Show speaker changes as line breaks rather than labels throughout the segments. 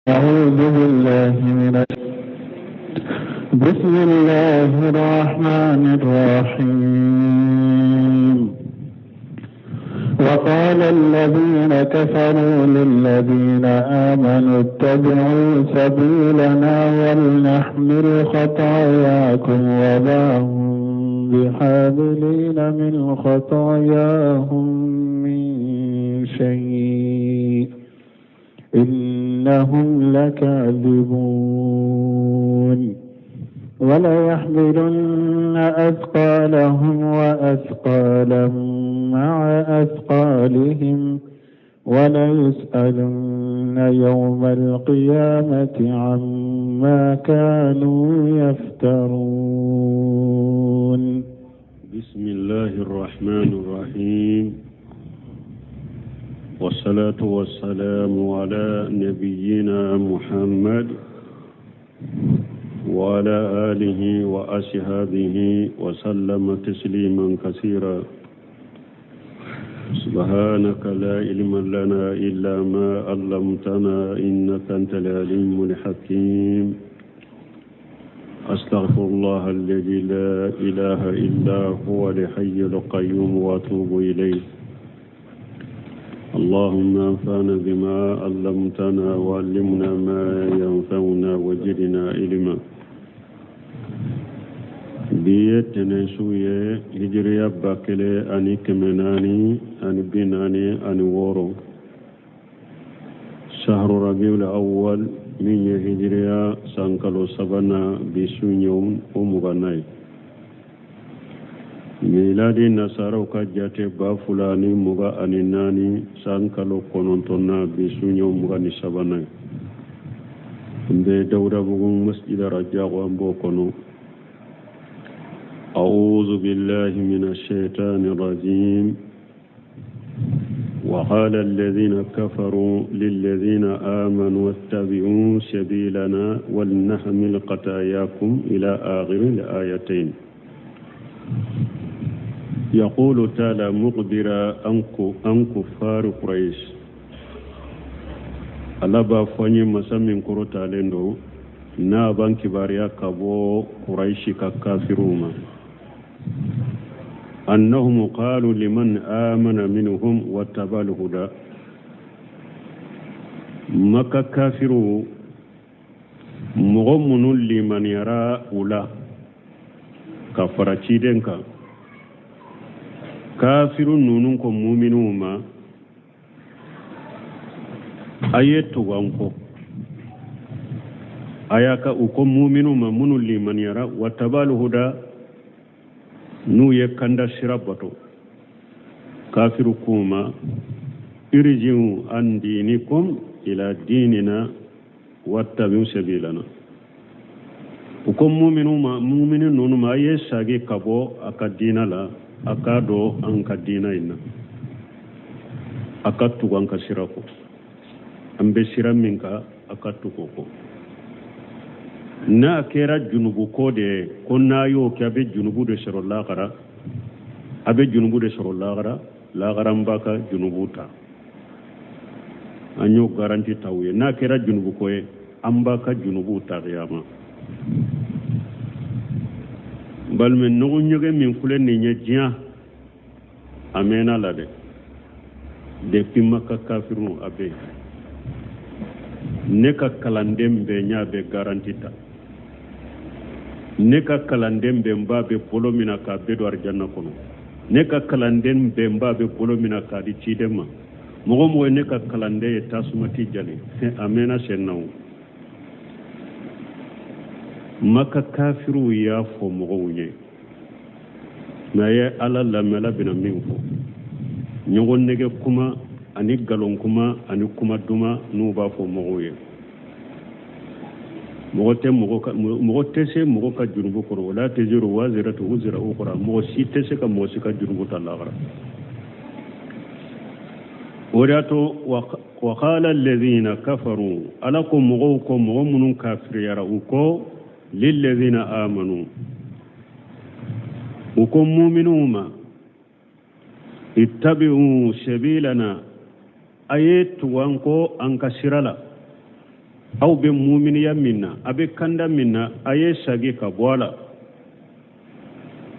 أعوذ بالله من بسم الله الرحمن الرحيم. وقال الذين كفروا للذين آمنوا اتبعوا سبيلنا ولنحمل خطاياكم وما هم بحاملين من خطاياهم من شيء إنهم لكاذبون. وليحملن أثقالهم وأثقالا مع أثقالهم وليسألن يوم القيامة عما كانوا يفترون.
بسم الله الرحمن الرحيم، والصلاة والسلام على نبينا محمد وعلى آله وأصحابه وسلم تسليما كثيرا. سبحانك لا علم لنا إلا ما علمتنا إنك أنت العليم الحكيم. أستغفر الله الذي لا إله إلا هو الحي القيوم وأتوب إليه. اللهم انفعنا بما علمتنا وعلمنا ما ينفعنا وزدنا علما. Bi ye tɛnɛnsu ye, hijiriya 1446, sahru rabiul awwal, min ye hijiriya san kalo sabanan, bi su ye o 20nan ye. Miladi nasaraw ka jate, 2024, san kalo kɔnɔntɔnnan, bi su ye 23nan ye. N bɛ Dawudabugu masjid Rajago, an b'o kɔnɔ. أعوذ بالله من الشيطان الرجيم. وقال الذين كفروا للذين آمنوا اتبعوا سبيلنا ولنحمل خطاياكم إلى آخر الآيتين. يقول تعالى مخبرا عن كفار قريش. Ala b'a fɔ an ye, masa min kɔrɔtalen don, n'a b'an kibaruya ka bɔ Kuraishi ka kafiriw ma, أنهم قالوا لمن آمن منهم واتبع الهدى. Maka kafiru mɔgɔ minnu limaniyara u la ka fara ciden kan, kafiru ninnu ko muminiw ma: a ye tugu an kɔ. A y'a ka u ko muminiw ma minnu limaniyara, واتبع الهدى, n'u ye kanda sira bato, kafiru k'u ma: ارجعوا عن دينكم إلى ديننا واتبعوا سبيلنا. U ko muminu ma, mumini ninnu ma, a ye sagi ka bɔ a ka diina la, a k'a dɔn an ka diina in na, a ka tugu an ka sira kɔ, an bɛ sira min kan, a ka tugu o kɔ. N'a kɛra junubu ko de ye, ko n'a y'o kɛ, a bɛ junubu de sɔrɔ lagara, a bɛ junubu de sɔrɔ lagara, lagara n b'a ka junubu ta, an y'o garantie ta u ye. N'a kɛra junubu ko ye, an b'a ka junubu ta kiyama. Balima, ɲɔgɔn ɲɛgɛn min filɛ nin ye diɲɛ, a mɛnna la dɛ. Depuis Maka kafiru, a bɛ yen. Ne ka kalanden bɛɛ, n y'a bɛɛ garantie ta. Ne ka kalanden bɛɛ, n b'a bɛ bolo min na k'a bɛɛ don arijanna kɔnɔ. Ne ka kalanden bɛɛ, n b'a bɛ bolo min na k'a di ciden ma. Mɔgɔ mɔgɔ ye ne ka kalanden ye, tasuma t'i jali. A mɛnna sen na. O Maka kafiruw y'a fɔ mɔgɔw ye n'a ye Ala lamɛn, ala bɛna min fɔ, ɲɔgɔn nɛgɛ kuma ani galon kuma ani kuma duman n'u b'a fɔ mɔgɔw ye. Mɔgɔ tɛ mɔgɔ ka, mɔgɔ tɛ se mɔgɔ ka jurumu kɔrɔ. ولا تزر وازرة وزر أخرى. Mɔgɔ si tɛ se ka mɔgɔ si ka jurumu ta lahara. O de y'a to وقال الذين كفروا, Ala ko mɔgɔw ko, mɔgɔ minnu kafiriyara, u ko للذين آمنوا, u ko muminuw ma: اتبعوا سبيلنا, a ye tugu an kɔ an ka sira la. Aw bɛ muminiya min na, a bɛ kanda min na, a ye sagi ka bɔ a la,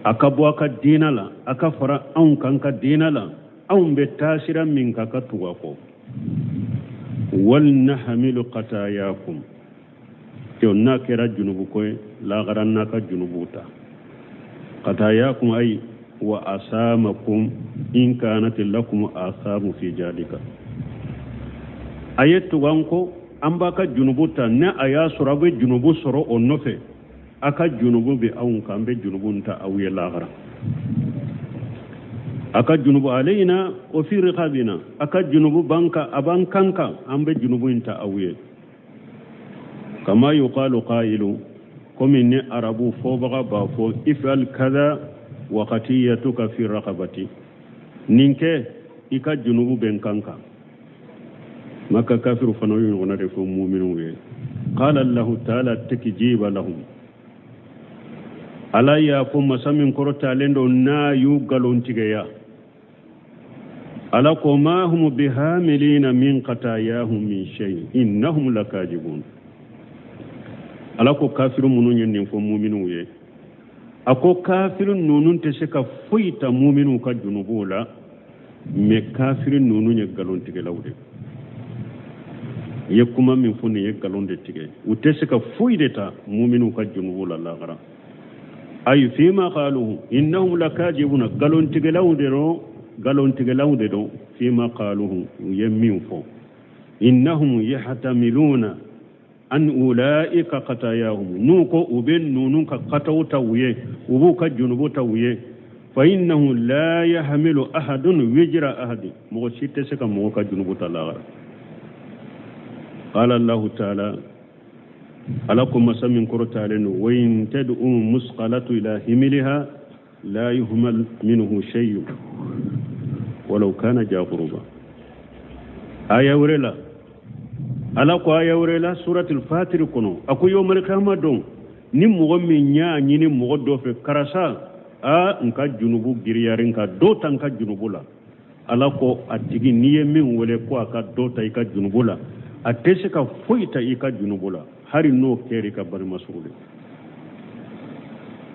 a ka bɔ a ka diina la, a ka fara anw kan ka diina la, anw bɛ taasira min kan, ka tugu a kɔ. Wal nahmilu qatayakum, to n'a kɛra junubu ko ye lagara, n'a ka junubu ta. Qatayakum ay wa asamakum in kanat lakum asamu fi jalika, a ye tugu an kɔ, an b'a ka junubu ta. Ni a y'a sɔrɔ a bɛ junubu sɔrɔ o nɔfɛ, a ka junubu bɛ anw kan, an bɛ junubu ta aw ye lagara. A ka junubu alayna wa fi riqabina, a ka junubu b'an kan, a b'an kan kan, an bɛ junubu in ta aw ye. Kama yuqalu qailu, komi ni arabu fɔbaga b'a fɔ: ifal kaza wa khatiyatuka fi raqabati, nin kɛ, i ka junubu bɛ n kan kan. Maka kafiru fana y'o ɲɔgɔnna de fɔ muminuw ye. Qala Allahu taala takjiba lahum, Ala y'a fɔ masa min kɔrɔtalen don n'a y'u nkalontigiya. Ala ko: ma hum bihamilina min khatayahum min shay innahum lakajibun. Ala ko kafiru minnu ye nin fɔ muminuw ye, a ko kafiru ninnu tɛ se ka foyi ta muminuw ka junubuw la, mais kafiri ninnu ye nkalontigɛlaw de i ye. Kuma min fɔ nin ye nkalon de tigɛ. U tɛ se ka foyi de ta muminuw ka junubu la lagara. Ayi, fima qaluhu innahum lakajibuna, nkalontigɛlaw de don, nkalontigɛlaw de don. Fima qaluhu, u ye min fɔ, innahum yahtamiluna an ulaika khatayahum, n'u ko u bɛ ninnu ka kataw ta u ye, u b'u ka junubu ta u ye. Fa innahu la yahmilu ahadun wijra ahadin, mɔgɔ si tɛ se ka mɔgɔ ka junubu ta lagara. Qala Allahu taala, Ala ko masa min kɔrɔtalen don: wa in tad'u musqalatu ila himiliha la yuhmal minhu shay'un walau kana ja qurba. Aya wɛrɛ la, Ala ko aya wɛrɛ la suratul Fatir kɔnɔ, a ko yawmal qiyama don, ni mɔgɔ min y'a ɲini mɔgɔ dɔ fɛ: karisa, a n ka junubu giriyari, n ka dɔ ta n ka junubu la, Ala ko a tigi, n'i ye min wele ko a ka dɔ ta i ka junubu la, a tɛ se ka foyi ta i ka junubu la, hali n'o kɛra i ka balima suru de,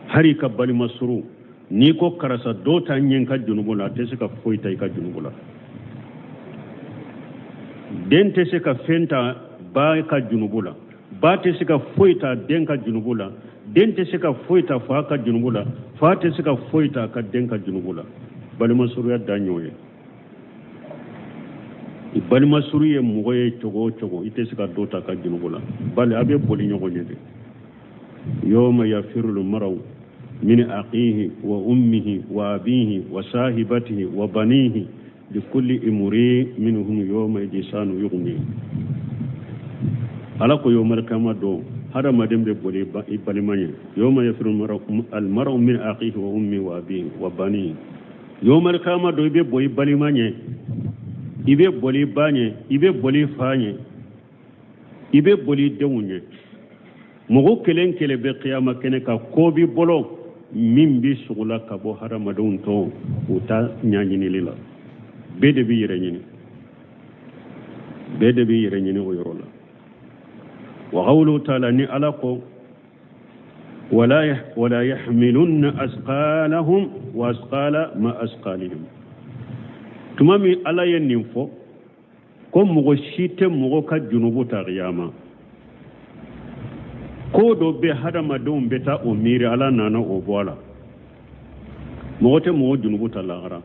hali i ka balima suru. N'i ko karisa, dɔ ta n ye n ka junubu la, a tɛ se ka foyi ta i ka junubu la. Den tɛ se ka fɛn ta ba ka junubu la, ba tɛ se ka foyi ta den ka junubu la, den tɛ se ka foyi ta fa ka junubu la, fa tɛ se ka foyi ta ka den ka junubu la. Balima suruya dan y'o ye. I balima suru ye mɔgɔ ye cogo o cogo, i tɛ se ka dɔ ta ka junubu la, bali a bɛ boli ɲɔgɔn ɲɛ de. Yawma yafiru lmaraw min aqihi wa ummihi wa abihi wa sahibatihi wa banihi likulli imri minhum yawma idin sanu yughni. Ala ko yawmal qiyama don, hadamaden bɛ boli i balima ɲɛ. Yawma yafiru almar'u min aqihi wa ummihi wa abihi wa banihi. Yawmal qiyama don, i bɛ bɔ i balima ɲɛ, i bɛ boli i ba ɲɛ, i bɛ boli i fa ɲɛ, i bɛ boli i denw ɲɛ. Mɔgɔ kelen kelen bɛ kiyama kɛnɛ kan, ko b'i bolo min b'i sogola ka bɔ hadamadenw tɔw u ta ɲɛɲinili la. Bɛɛ de b'i yɛrɛ ɲini, bɛɛ de b'i yɛrɛ ɲini o yɔrɔ la. Wa qawluhu taala, ni Ala ko: wala yahmilunna asqalahum wa asqala ma asqalihim. Tuma min Ala ye nin fɔ ko mɔgɔ si tɛ mɔgɔ ka junubu ta kiyama, ko dɔ bɛ hadamadenw bɛ taa o miiri, Ala nana o bɔ a la. Mɔgɔ tɛ mɔgɔ junubu ta lahara.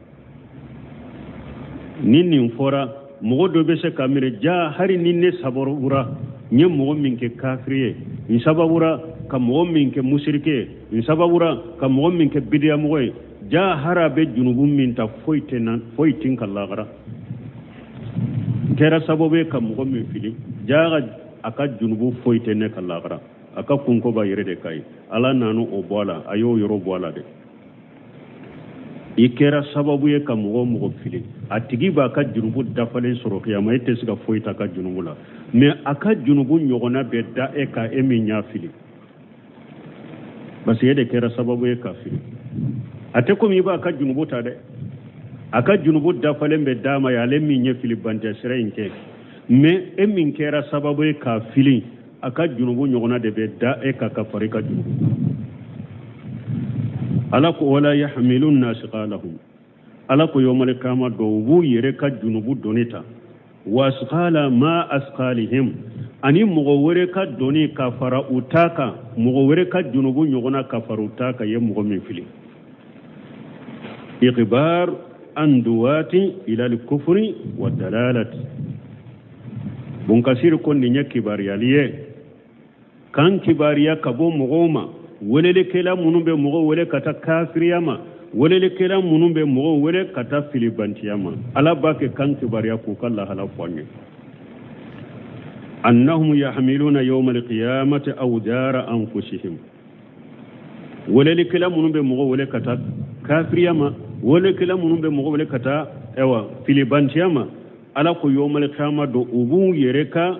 Ni nin fɔra, mɔgɔ dɔ bɛ se ka miiri: ja, hali ni ne sababura n ye mɔgɔ min kɛ kafiri ye, n sababura ka mɔgɔ min kɛ musirike ye, n sababura ka mɔgɔ min kɛ bidiyamɔgɔ ye, ja, hari a bɛ junubu min ta, foyi tɛ na, foyi tɛ n ka lahara. N kɛra sababu ye ka mɔgɔ min fili, ja, a ka junubu foyi tɛ ne ka lahara, a ka kunko b'a yɛrɛ de ka ye. Ala nana o bɔ a la, a y'o yɔrɔ bɔ a la dɛ. I kɛra sababu ye ka mɔgɔ o mɔgɔ fili, a tigi b'a ka junubu dafalen sɔrɔ kiyama, e tɛ se ka foyi ta ka junubu la, mais a ka junubu ɲɔgɔnna bɛ da e kan, e min y'a fili, parce que e de kɛra sababu ye ka fili. A tɛ komi i b'a ka junubu ta dɛ, a ka junubu dafalen bɛ d'a ma ye, ale min ye filibantɛ sira in kɛ. Mais e min kɛra sababu ye k'a fili, a ka junubu ɲɔgɔnna de bɛ da e kan ka fara i ka junubu. Ala ko wala yahmilunna asqalahum. Ala ko yawmal qiyama don, u b'u yɛrɛ ka junubu doni ta, wa asqala ma asqalihim, ani mɔgɔ wɛrɛ ka doni ka fara u ta kan, mɔgɔ wɛrɛ ka junubu ɲɔgɔnna ka fara u ta kan, ye mɔgɔ min fili. Ikhbar an duwati ila al-kufri wa dalalati. Bunkasiri ko nin ye kibaruyali ye, k'an kibariya ka bɔ mɔgɔw ma, welelikɛla minnu bɛ mɔgɔw wele ka taa kafiriya ma, welelikɛla minnu bɛ mɔgɔw wele ka taa filibantiya ma. Ala b'a kɛ k'an kibariya k'u ka lahala fɔ an ye. Annahum yahmiluna yawma alqiyamati awzara anfusihim. Welelikɛla minnu bɛ mɔgɔw wele ka taa kafiriya ma, welelikɛla minnu bɛ mɔgɔw wele ka taa ayiwa filibantiya ma, Ala ko yawmal qiyama don, u b'u yɛrɛ ka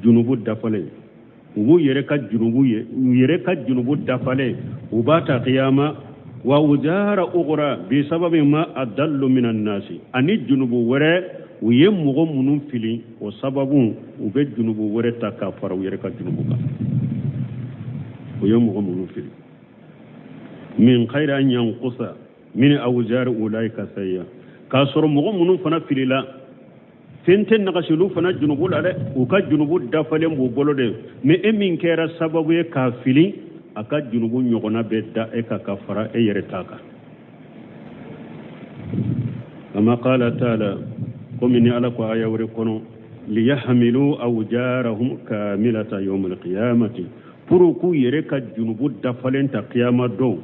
junubu dafalen, u b'u yɛrɛ ka junubu ye, u yɛrɛ ka junubu dafalen u b'a ta kiyama, wa awzara ukhra bi sababi ma adallu minan nasi, ani junubu wɛrɛ u ye mɔgɔ minnu fili, o sababu u bɛ junubu wɛrɛ ta k'a fara u yɛrɛ ka junubu kan, u ye mɔgɔ minnu fili. Min khayri an yanqusa min awzari ulaika shay'a, k'a sɔrɔ mɔgɔ minnu fana filila, fɛn tɛ nagasi olu fana junubu la dɛ, u ka junubu dafalen b'u bolo de. Mais e min kɛra sababu ye k'a fili, a ka junubu ɲɔgɔnna bɛ da e kan ka fara e yɛrɛ ta kan. Kama qala taala, komi ni Ala ko aya wɛrɛ kɔnɔ, liyahmilu awjarahum kamilata yawm alqiyamati, pour k'u yɛrɛ ka junubu dafalen ta kiyama don,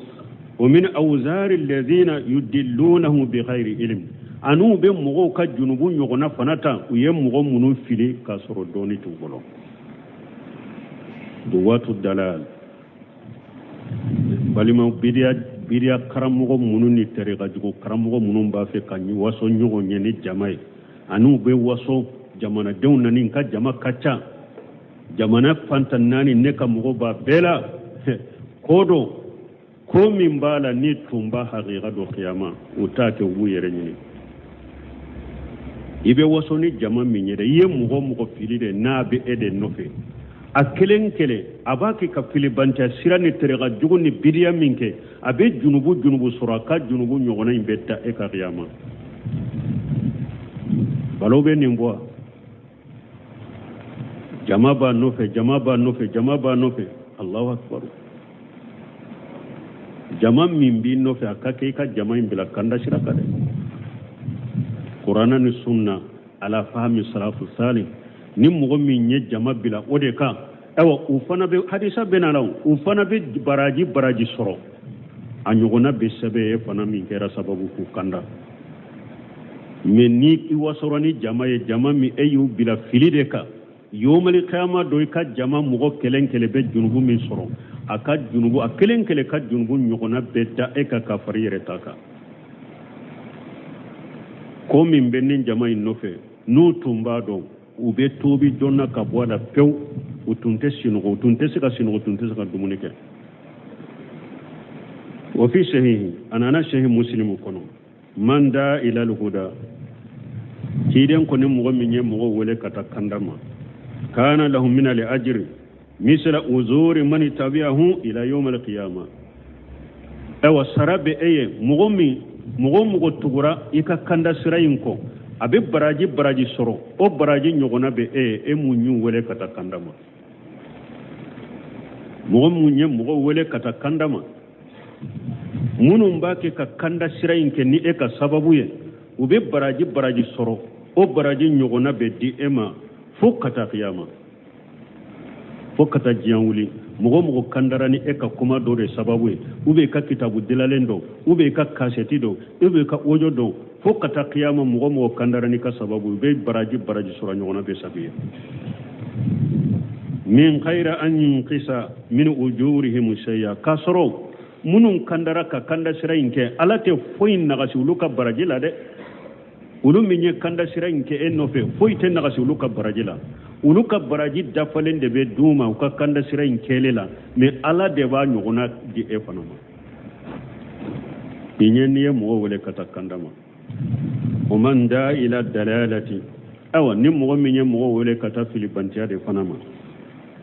wa min awzari alladhina yudillunahum bighayri ilm, an'u bɛ mɔgɔw ka junubu ɲɔgɔnna fana ta, u ye mɔgɔ minnu fili k'a sɔrɔ dɔnni t'u bolo. Duwatu dalal, balima, bidiya bidiya karamɔgɔ minnu ni tariqa jugu karamɔgɔ minnu b'a fɛ ka waso ɲɔgɔn ye ni jama ye, an'u bɛ waso jamanadenw na ni n ka jama ka ca, jamana fantan naani ne ka mɔgɔ b'a bɛɛ la, ko dɔ ko min b'a la ni tun b'a hakika dɔn kiyama, u t'a kɛ, u b'u yɛrɛ ɲini. I bɛ waso ni jama min ye dɛ, i ye mɔgɔ mɔgɔ fili dɛ, n'a bɛ e de nɔfɛ, a kelen kelen a b'a kɛ ka filibantaya sira ni tariqa jugu ni bidiya min kɛ, a bɛ junubu junubu sɔrɔ, a ka junubu ɲɔgɔnna in bɛ da e kan kiyama. Balo bɛ nin bɔ, jama b'a nɔfɛ, jama b'a nɔfɛ, jama b'a nɔfɛ. Allahu akbar! Jama min b'i nɔfɛ, a ka kɛ i ka jama in bila kanda sira kan dɛ, Kuranna ni sunna, ala fahami salafu salih. Ni mɔgɔ min ye jama bila o de kan, ayiwa, u fana bɛ hadisa bɛ na la, u fana bɛ baraji baraji sɔrɔ, a ɲɔgɔnna bɛ sɛbɛn e fana min kɛra sababu k'u kanda. Mais ni i wasɔrɔ ni jama ye, jama min e y'u bila fili de kan, yomali kiyama don, i ka jama mɔgɔ kelen kelen bɛ junubu min sɔrɔ, a ka junubu, a kelen kelen ka junubu ɲɔgɔnna bɛ da e kan ka fara i yɛrɛ ta kan. Ko min bɛ ni jama in nɔfɛ, n'u tun b'a dɔn, u bɛ tobi joona ka bɔ a la pewu. U tun tɛ sinɔgɔ, u tun tɛ se ka sinɔgɔ, u tun tɛ se ka dumuni kɛ. Wa fi sahihi, a nana sahihi Muslimu kɔnɔ, man da ila alhuda, ciden ko ni mɔgɔ min ye mɔgɔ wele ka taa kanda ma, kana lahum min al ajri misla uzuri man tabi'ahu ila yawm al qiyama. Ayiwa, sara bɛ e ye, mɔgɔ min, mɔgɔ mɔgɔ tugura i ka kanda sira in kɔ, a bɛ baraji baraji sɔrɔ, o baraji ɲɔgɔnna bɛ e ye, e mun y'u wele ka taa kanda ma. Mɔgɔ mun ye mɔgɔ wele ka taa kanda ma, minnu b'a kɛ ka kanda sira in kɛ ni e ka sababu ye, u bɛ baraji baraji sɔrɔ, o baraji ɲɔgɔnna bɛ di e ma fo ka taa kiyama, fo ka taa diɲɛ wuli. Mɔgɔ mɔgɔ kandara ni e ka kuma dɔ de sababu ye, ou bien i ka kitabu dilalen dɔ, ou bien i ka kasɛti dɔ, ou bien i ka audio dɔ, fo ka taa kiyama, mɔgɔ mɔgɔ kandara n'i ka sababu ye, u bɛ baraji baraji sɔrɔ, ɲɔgɔnna bɛ sabu ye. Min khayra an yunqisa min ujurihim shay'a, k'a sɔrɔ minnu kandara ka kanda sira in kɛ, Ala tɛ foyi nagasi olu ka baraji la dɛ. Olu min ye kanda sira in kɛ e nɔfɛ, foyi tɛ nagasi olu ka baraji la. Olu ka baraji dafalen de bɛ d'u ma u ka kanda sira in kɛlen la, mais Ala de b'a ɲɔgɔnna di e fana ma. Nin ye n'i ye mɔgɔ wele ka taa kanda ma. O man da ila dalalati. Ayiwa, ni mɔgɔ min ye mɔgɔ wele ka taa filibantiya de fana ma,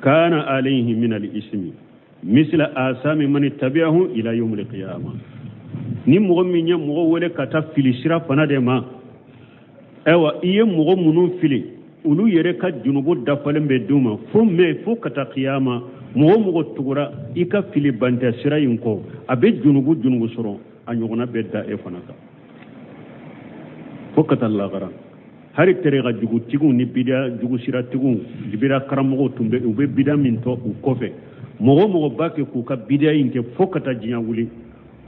kana alayhi min al ismi misla asami man tabi'ahu ila yawmil qiyamah. Ni mɔgɔ min ye mɔgɔ wele ka taa fili sira fana de ma, ayiwa, i ye mɔgɔ minnu fili, olu yɛrɛ ka junubu dafalen bɛ d'u ma fo mɛ fo ka taa kiyama. Mɔgɔ o mɔgɔ tugura i ka filibantɛ sira in kɔ, a bɛ junubu junubu sɔrɔ, a ɲɔgɔnna bɛ da e fana kan fo ka taa lagara. Hari tɛrɛka jugutigiw ni bida jugu siratigiw, bida karamɔgɔw tun bɛ, u bɛ bida min to u kɔfɛ, mɔgɔ o mɔgɔ b'a kɛ k'u ka bida in kɛ fo ka taa diɲɛ wuli,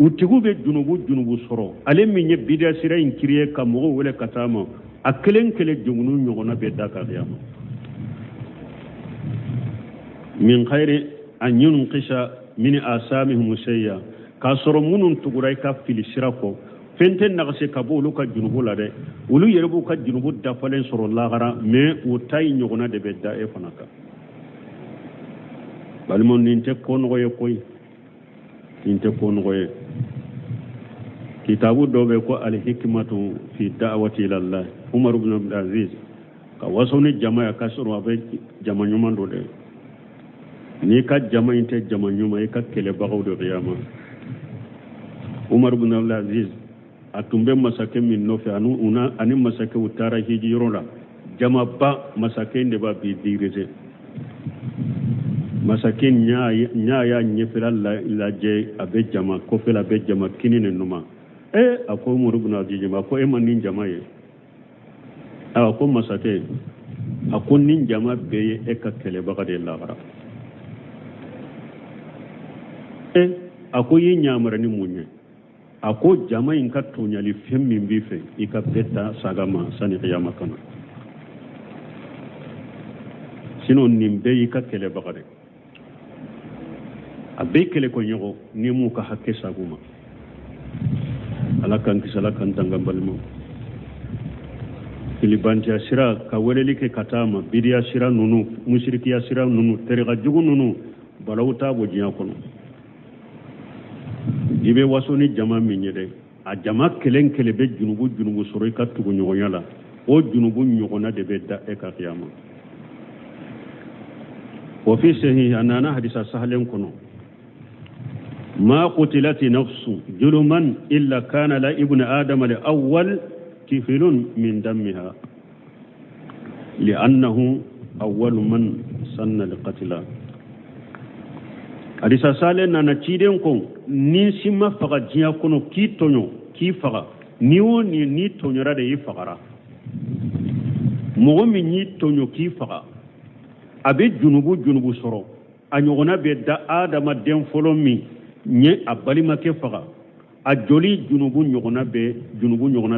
u tigiw bɛ junubu junubu sɔrɔ. Ale min ye bida sira in créer ka mɔgɔw wele ka taa ma, a kelen kelen junubu ɲɔgɔnna bɛ d'a kan kiyama, min khayri an yunqisa min asamihim shay'a. K'a sɔrɔ minnu tugura i ka fili sira kɔ, fɛn tɛ nagasi ka bɔ olu ka junubu la dɛ. Olu yɛrɛ b'u ka junubu dafalen sɔrɔ lahara, mais u ta in ɲɔgɔnna de bɛ da e fana kan. Balimaw, nin tɛ ko nɔgɔ ye koyi, nin tɛ ko nɔgɔ ye. Kitabu dɔ bɛ ko alihikimatu fi da'wati ila Allah, Umar ibn Abdul Aziz ka waso ni jama ye, k'a sɔrɔ a bɛ jama ɲuman dɔ dɛ. N'i ka jama in tɛ jama ɲuman, i ka kɛlɛbagaw de kiyama. Umar ibn Abdul Aziz, a tun bɛ masakɛ min nɔfɛ, ani masakɛ u taara hiji yɔrɔ la, jamaba, masakɛ in de b'a bi diriger. Masakɛ ɲa y'a ɲɛfɛla lajɛ, a bɛ jama kɔfɛla, a bɛ jama kini ni numan. A ko Umar ibn Abdul Aziz ma ko e ma nin jama ye? A ko masakɛ, a ko nin jama bɛɛ ye e ka kɛlɛbaga de ye lahara. A ko i ye ɲamara ni mun ye? A ko jama in ka tɔɲali fɛn min b'i fɛ, i ka bɛɛ ta saga ma sani kiyama ka na, sinon nin bɛɛ y'i ka kɛlɛbaga de, a bɛɛ kɛlɛ ko ɲɔgɔn ni m'u ka hakɛ sago ma. Ala k'an kisi, Ala k'an tanga. Balimaw, filibantiya sira ka weleli kɛ ka taa ma, bidiya sira ninnu, musirikiya sira ninnu, tɛrɛka jugu ninnu, balawu t'a bɔ diɲɛ kɔnɔ. I bɛ waso ni jama min ye dɛ, a jama kelen kelen bɛ junubu junubu sɔrɔ i ka tuguɲɔgɔnya la, o junubu ɲɔgɔnna de bɛ da e ka kiyama. Wa fi sahih, a nana hadisa sahalen kɔnɔ, ma qutilati nafsu juluman illa kana la ibnu adama li awwal kifilun min dammiha li'annahu awwalu man sanna liqatila. Hadisa salen nana, ciden ko ni si ma faga diɲɛ kɔnɔ k'i tɔɲɔ k'i faga, ni o ni n'i tɔɲɔra de i fagara, mɔgɔ min y'i tɔɲɔ k'i faga, a bɛ junubu junubu sɔrɔ, a ɲɔgɔnna bɛ da adamaden fɔlɔ min ye a balimakɛ faga, a joli junubu ɲɔgɔnna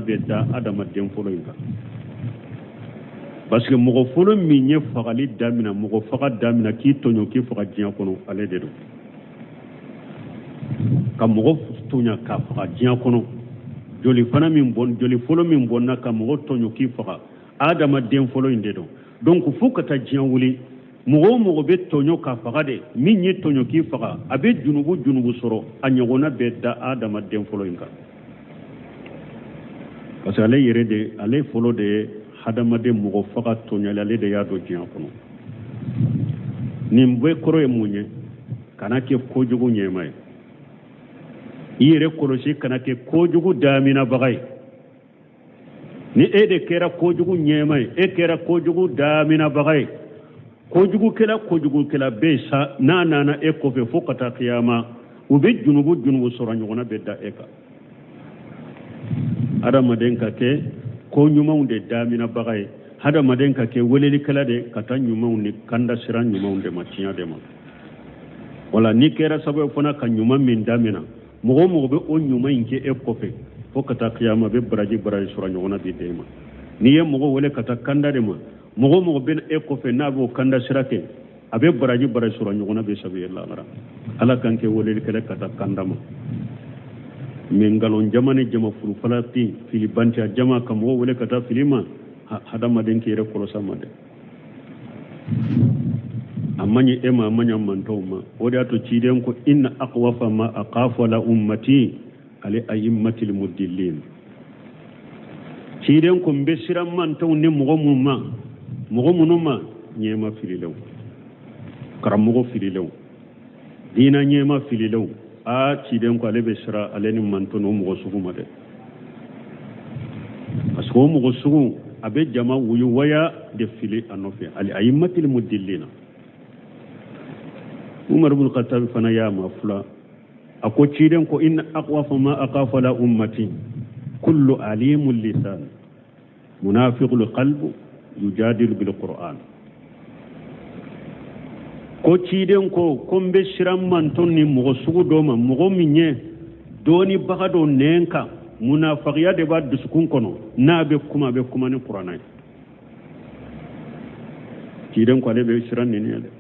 bɛ da adamaden fɔlɔ in kan, parce que mɔgɔ fɔlɔ min ye fagali damina, mɔgɔ faga damina k'i tɔɲɔ k'i faga diɲɛ kɔnɔ, ale de don. Ka mɔgɔ tɔɲɔ k'a faga diɲɛ kɔnɔ, joli fana min bɔn, joli fɔlɔ min bɔnna ka mɔgɔ tɔɲɔ k'i faga, adamaden fɔlɔ in de don. Donc fo ka taa diɲɛ wuli, mɔgɔ o mɔgɔ bɛ tɔɲɔ k'a faga de, min ye tɔɲɔ k'i faga, a bɛ junubu junubu sɔrɔ, a ɲɔgɔnna bɛ da adamaden fɔlɔ in kan, parce que ale yɛrɛ de, ale fɔlɔ de ye hadamaden mɔgɔ faga tɔɲɔli, ale de y'a don diɲɛ kɔnɔ. Nin bɛɛ kɔrɔ ye mun ye? Kana kɛ kojugu ɲɛma ye, i yɛrɛ kɔlɔsi, kana kɛ kojugu daminabaga ye. Ni e de kɛra kojugu ɲɛma ye, e kɛra kojugu daminabaga ye, kojugukɛla kojugukɛla bɛ yen sa, n'a nana e kɔfɛ fo ka taa kiyama, u bɛ junubu junubu sɔrɔ, ɲɔgɔnna bɛ da e kan. Hadamaden ka kɛ ko ɲumanw de daminabaga ye, hadamaden ka kɛ welelikɛla de ka taa ɲumanw ni kanda sira ɲumanw de ma, tiɲɛ de ma. Wala n'i kɛra sababu fana ka ɲuman min damina, mɔgɔ o mɔgɔ bɛ o ɲuman in kɛ e kɔfɛ fo ka taa kiyama, bɛ baraji baraji sɔrɔ, ɲɔgɔnna bɛ d'e ma. N'i ye mɔgɔ wele ka taa kanda de ma, mɔgɔ o mɔgɔ bɛ e kɔfɛ n'a b'o kanda sira kɛ, a bɛ baraji baraji sɔrɔ, ɲɔgɔnna bɛ sabu ye lahara. Ala k'an kɛ welelikɛla ka taa kanda ma. Mɛ nkalon jama ni jama furufalati, filibantiya jama, ka mɔgɔ wele ka taa fili ma, hadamaden k'i yɛrɛ kɔlɔsi a ma dɛ. A man ɲi e ma, a man ɲi mantɔw ma. O de y'a to ciden ko inna akhwafa ma akhafu ala ummati ali aimmatil mudillin. Ciden ko n bɛ siran mantonw ni mɔgɔ mun ma, mɔgɔ minnu ma, ɲɛma fililenw, karamɔgɔ fililenw, diina ɲɛma fililenw. Aa, ciden ko ale bɛ siran ale ni manton o mɔgɔ sugu ma dɛ, parce que o mɔgɔ sugu a bɛ jama wuyuwaya de fili a nɔfɛ, al aimmatil mudillina. Umar ibn Khattab fana y'a ma fula, a ko ciden ko inna akhwafa ma akhafu ala ummati kullu alimul lisan munafiqul qalbu yujadilu bil qur'an. Ko ciden ko n bɛ siran manton ni mɔgɔ sugu dɔ ma, mɔgɔ min ye dɔnnibaga dɔ nɛn kan, munafagiya de b'a dusukun kɔnɔ, n'a bɛ kuma, a bɛ kuma ni kuranɛ ye. Ciden ko ale bɛ siran nin ye dɛ.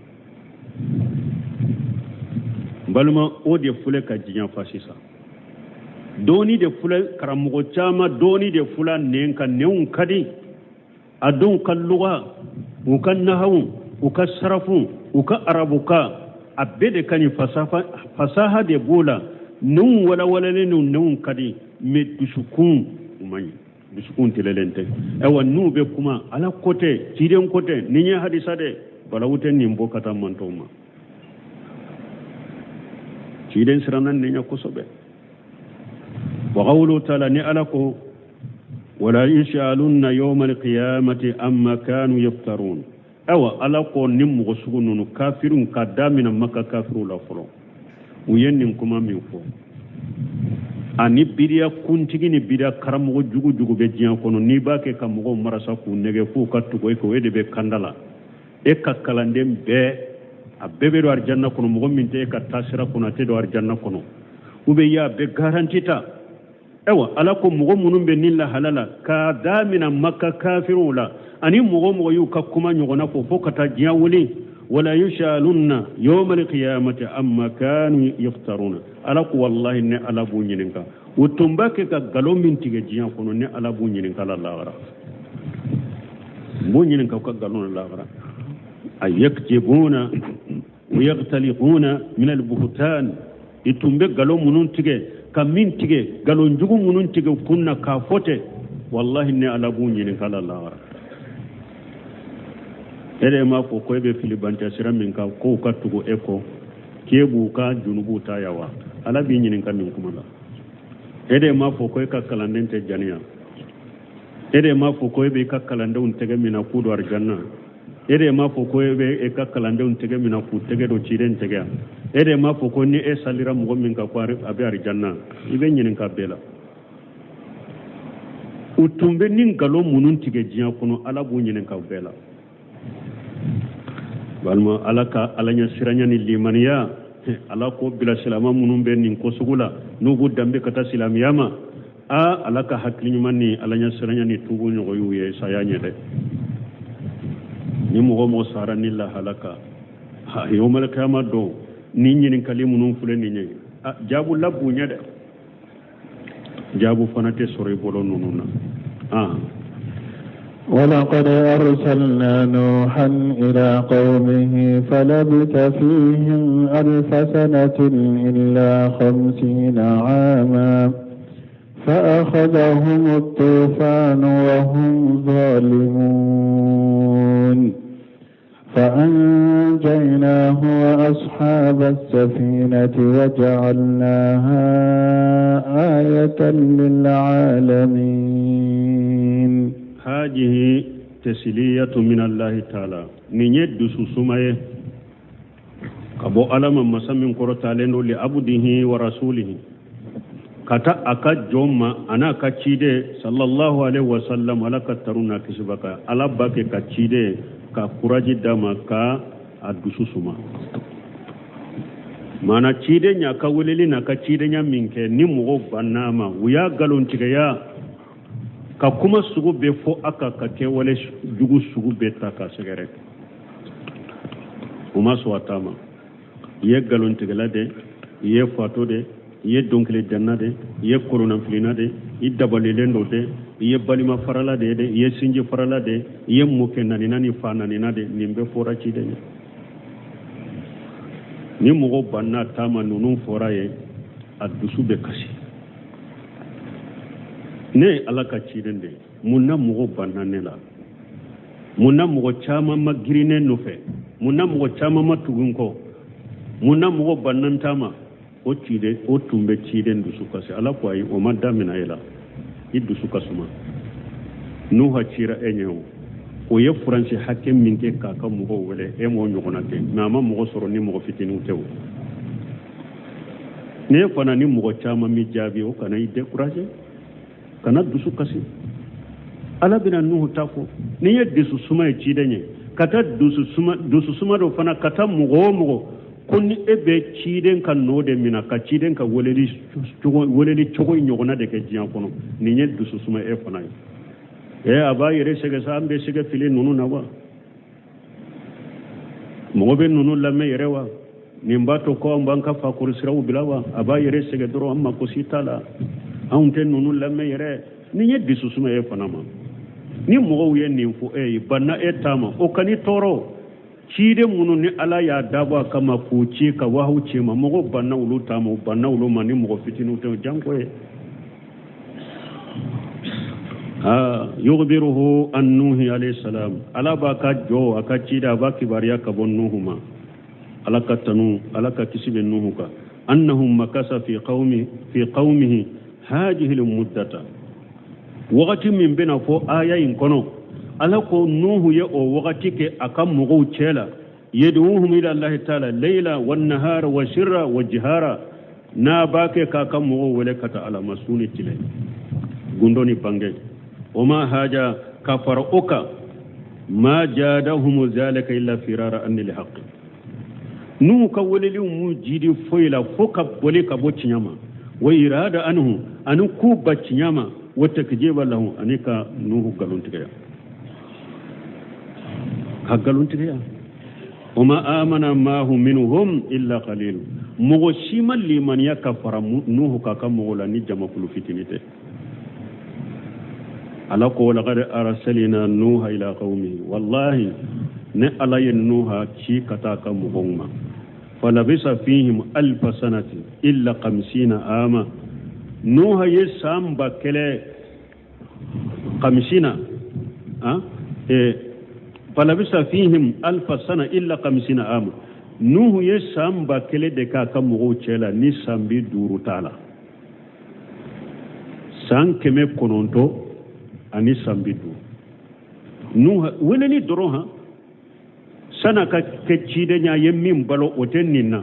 N balima, o de filɛ ka diɲɛ fa sisan. Dɔɔni de filɛ, karamɔgɔ caman dɔɔni de filɛ nɛn kan, nɛnw ka di a dɔw ka luga, u ka nahawu, u ka sarafu, u ka arabukan, a bɛɛ de ka ɲi, fasaha de b'o la, nɛnw walawalalen don, nɛnw ka di, mais dusukun u man ɲi, dusukun tilelen tɛ. Ayiwa, n'u bɛ kuma, ala ko tɛ, ciden ko tɛ, nin ye hadisa de, balawu tɛ nin bɔ ka taa mantɔw ma. Ciden siranna nin ɲɛ kosɛbɛ. Wa qawlu taala, ni ala ko wala yusalunna yawma alqiyamati amma kanu yaftarun. Ayiwa, ala ko ni mɔgɔ sugu ninnu, kafiriw, ka damina maka kafiriw la fɔlɔ, u ye nin kuma min fɔ, ani biriya kuntigi ni biriya karamɔgɔ jugu jugu bɛ diɲɛ kɔnɔ, n'i b'a kɛ ka mɔgɔw marasa k'u nɛgɛ f'u ka tugu e kɔ, e de bɛ kanda la, e ka kalanden bɛɛ, a bɛɛ bɛ don arijanna kɔnɔ, mɔgɔ min tɛ e ka taasira kɔnɔ, a tɛ don arijanna kɔnɔ, u bɛ y'a bɛɛ garanti ta. Ayiwa, ala ko mɔgɔ minnu bɛ nin lahala la, k'a damina maka kafiriw la, ani mɔgɔ mɔgɔ y'u ka kuma ɲɔgɔnna fɔ fo ka taa diɲɛ wuli, wala yusalunna yawma alqiyamati amma kanu yaftaruna. Ala ko wallahi ne ala b'u ɲininka, u tun b'a kɛ ka nkalon min tigɛ diɲɛ kɔnɔ, ne ala b'u ɲininka la lahara, n b'u ɲininka u ka nkalon la lahara. A yaktibuna wa yaktaliquna min albuhtan, i tun bɛ nkalon minnu tigɛ, ka min tigɛ, nkalon jugu minnu tigɛ u kun na k'a fɔ ten, wallahi ne ala b'u ɲininka la lahara. E de m'a fɔ ko e bɛ filibantɛ sira min kan, k'o ka tugu e kɔ, k'e b'u ka junubuw ta yan wa? Ala b'i ɲininka nin kuma la. E de m'a fɔ ko e ka kalanden tɛ janiya? E de m'a fɔ ko e b'i ka kalandenw tɛgɛ minɛ k'u don arijanna? E de m'a fɔ ko e bɛ e ka kalandenw tɛgɛ minɛ k'u tɛgɛ don ciden tɛgɛ? E de m'a fɔ ko ni e salira mɔgɔ min kan ko a bɛ arijanna? I bɛ ɲininka bɛɛ la. U tun bɛ ni nkalon minnu tigɛ diɲɛ kɔnɔ, ala b'u ɲininka u bɛɛ la. Balima, ala ka ala ɲɛ siranya ni limaniya, ala k'o bila silama minnu bɛ nin ko sugu la, n'u b'u danbe ka taa silamɛya ma, a ala ka hakili ɲuman ni ala ɲɛ siranya ni tubu ɲɔgɔn y'u ye saya ɲɛ dɛ. Ni mɔgɔ mɔgɔ sara ni lahala kan, yawmal kiyama don, ni ɲininkali minnu filɛ nin ye, jaabu la b'u ɲɛ dɛ, jaabu fana tɛ sɔrɔ i bolo ninnu na.
ولقد أرسلنا نوحا إلى قومه فلبث فيهم 1000 سنة إلا 50 عاما فأخذهم الطوفان وهم ظالمون فأنجيناه وأصحاب السفينة وجعلناها آية للعالمين.
هذه تسلية من الله تعالى من يد سماية كبو ألم مسمى كرة لعبده ورسوله ka taa a ka jɔn ma an'a ka ciden sallallahu alaihi wasallam. Ala ka tanu n'a kisi b'a kan. Ala b'a kɛ ka ciden ka kuraji d'a ma, ka a dusu suma. Maana ciden y'a ka weleli n'a ka cidenya min kɛ, ni mɔgɔw banna a ma, u y'a nkalontigiya, ka kuma sugu bɛɛ fɔ a kan, ka kɛwale jugu sugu bɛɛ ta k'a sɛgɛrɛ, u ma sɔn a ta ma. I ye nkalontigɛla de, i ye fatɔ de, i ye dɔnkilidanna de, i ye koronafilina de, i dabalilen don de, i ye balima farala de ye de, i ye sinji farala de, i ye mɔkɛ nanina ni fa nanina de, nin bɛɛ fɔra ciden ye. Ni mɔgɔ banna ta ma, ninnu fɔra ye, a dusu bɛ kasi. Ne ye ala ka ciden de ye. Mun na mɔgɔw banna ne la? Mun na mɔgɔ caman ma girin ne nɔfɛ? Mun na mɔgɔ caman ma tugu n kɔ? Mun na mɔgɔ banna n ta ma? O ciden o tun bɛ ciden dusu kasi. Ala ko ayi, o ma damina e la, i dusu ka suma. Nuha cira e ɲɛ, o o ye furancɛ hakɛ min kɛ k'a ka mɔgɔw wele, e m'o ɲɔgɔnna kɛ. Mɛ a ma mɔgɔ sɔrɔ ni mɔgɔ fitininw tɛ. O n'e fana ni mɔgɔ caman m'i jaabi, o kana i décourager, kana dusu kasi. Ala bɛna Nuhu ta fɔ. N'i ye dusu suma ye ciden ye, ka taa dusu suma, dusu suma dɔ fana ka taa mɔgɔ o mɔgɔ ko ni e bɛ ciden ka nɔ de minɛ ka ciden ka weleli cogo, weleli cogo in ɲɔgɔnna de kɛ diɲɛ kɔnɔ, nin ye dusu suma e fana ye. Ɛ, a b'a yɛrɛ sɛgɛn sa, an bɛ sɛgɛ fili ninnu na wa? Mɔgɔ bɛ ninnu lamɛn yɛrɛ wa? Nin b'a to ko an b'an ka fakɔrɔ siraw bila wa? A b'a yɛrɛ sɛgɛn dɔrɔn, an mako si t'a la, anw tɛ ninnu lamɛn yɛrɛ. Nin ye dususuma e fana ma. Ni mɔgɔw ye nin fɔ e ye, banna e ta ma, o kan'i tɔɔrɔ. Ciden minnu ni Ala y'a dabɔ a kama k'u ci ka wahaw ci ma, mɔgɔw banna olu ta ma, u banna olu ma ni mɔgɔ fitininw tɛ, janko ye. Yukhbiruhu an Nuhi alayhi salam, Ala b'a ka jɔ a ka ciden, a b'a kibaruya ka bɔ Nuhu ma. Ala ka tanu, Ala ka kisi bɛ Nuhu kan. Annahu makasa fi qawmi fi qawmihi hajihi muddata, wagati min bɛna fɔ aya in kɔnɔ, Ala ko Nuhu ye o wagati kɛ a ka mɔgɔw cɛ la. Yad'uhum ila Allahi taala layla wan nahara wa sirra wa jihara, n'a b'a kɛ k'a ka mɔgɔw wele ka taa Ala ma su ni tile, gundo ni bange. O ma haja ka fara o kan, ma jadahum zalika illa firara anil haqqi. Nuhu ka weleliw m'u jidi foyi la fo ka boli ka bɔ tiɲɛ ma, wa irada anhu, ani k'u ban tiɲɛ ma, wa takjiba lahu, ani ka Nuhu nkalontigiya, ka nkalontigiya. Wa ma amana maahu minhum illa qalil, mɔgɔ si ma limaniya ka fara Nuhu k'a ka mɔgɔw la ni jamakulu fitini tɛ. Ala ko laqad arsalna Nuha ila qaumihi, wallahi ne Ala ye Nuha ci ka taa ka mɔgɔw ma. Falabisa fihim alfa sanati illa khamsina ama, Nuha ye san 1000 khamsina falabisa fihim alfa sana illa khamsina ama, Nuhu ye san 1000 de k'a ka mɔgɔw cɛ la ni san 50 t'a la, san 900 ani san 50. Nuhu weleli dɔrɔn han, san'a ka kɛ cidenya ye min balo o tɛ nin na,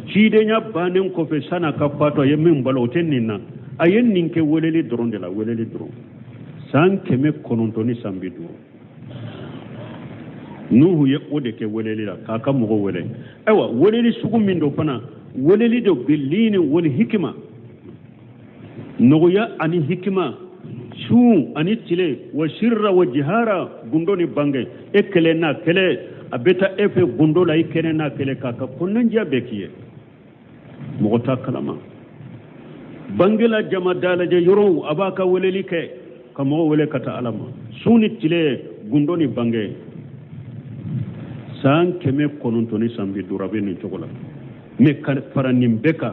cidenya bannen kɔfɛ san'a ka fatu a ye min balo o tɛ nin na, a ye nin kɛ weleli dɔrɔn de la, weleli dɔrɔn, san 900 ni san 50. Nuhu ye o de kɛ weleli la k'a ka mɔgɔw wele. Ayiwa, weleli sugu min don fana, weleli don bilini wali hikima, nɔgɔya ani hikima, su ani tile, wa sirra wa jihara, gundo ni bange. E kelen n'a kɛlɛ, a bɛ taa e fɛ gundo la, i kelen n'a kɛlɛ, k'a ka kɔnɔnajɛya bɛɛ k'i ye, mɔgɔ t'a kalama. Bangela jama dalajɛ yɔrɔw, a b'a ka weleli kɛ ka mɔgɔw wele ka taa Ala ma, su ni tile, gundo ni bange, san 900 ni san 50 a bɛ nin cogo la. Mɛ ka fara nin bɛɛ kan,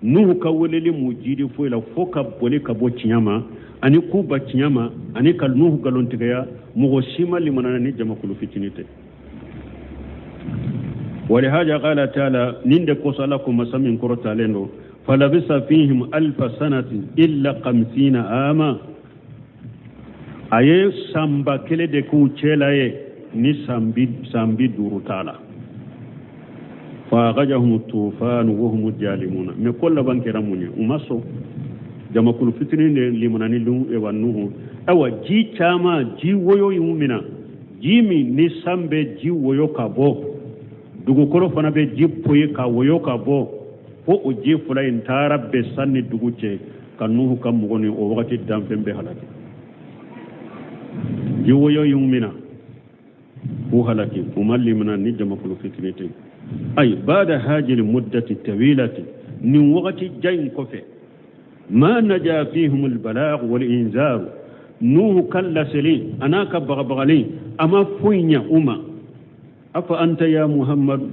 Nuhu ka weleli m'u jidi foyi la fo ka boli ka bɔ tiɲɛ ma ani k'u ban tiɲɛ ma ani ka Nuhu nkalontigiya. Mɔgɔ si ma limanana ni jamakulu fitini tɛ. Walihaja qala taala, nin de kosɔn Ala ko masa min kɔrɔtalen don, falabisa fihim alfa sanatin illa khamsina ama, a ye san 1000 de k'u cɛ la ye ni san 50 t'a la. Fa akhajahum tufan wa hum jalimuna. Mais ko laban kɛra mun ye? U ma sɔn, jamakulu fitinin de limanani wa Nuhu. Ayiwa, ji caman, ji woyo y'u minɛ, ji min ni san bɛ ji woyo ka bɔ, dugukolo fana bɛ ji poyi ka woyo ka bɔ, fo o ji fila in taara bɛn san ni dugu cɛ ka Nuhu ka mɔgɔ ni o wagati danfɛn bɛɛ halaki. Ji woyo y'u minɛ k'u halaki, u ma limana ni jamakulu fitinin tɛ. Ayi, bada hajil muddati tawilati, nin wagati jan in kɔfɛ, ma naja fihim albalagh wal inzar, Nuhu ka laseli a n'a ka bagabagali a ma foyi ɲɛ u ma. Afa anta ya Muhammadu,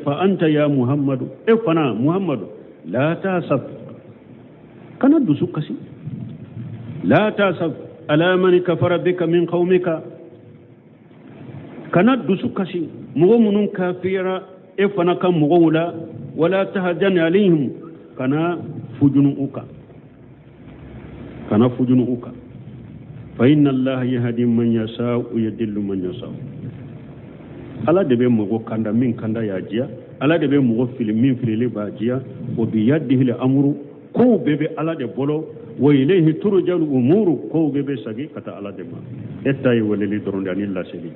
fa anta ya Muhammadu, e fana Muhammadu, la tasaf, kana dusu kasi, la tasaf. ala man kafara bika min qawmika kana dusu kasi mɔgɔ minnu kafira e fana ka mɔgɔw la wala tahzan alayhim kana fujunu u kan kana fujunu u kan fa inna allaha yahdi man yasha wa yudillu man yasha ala de bɛ mɔgɔ kanda min kanda y'a diya ala de bɛ mɔgɔ fili min filili b'a diya wa biyadihi amuru kow bɛɛ bɛ ala de bolo wa ilayhi turja'ul umuru kow bɛɛ bɛ sagi ka taa ala de ma e ta ye weleli dɔrɔn de ani laseli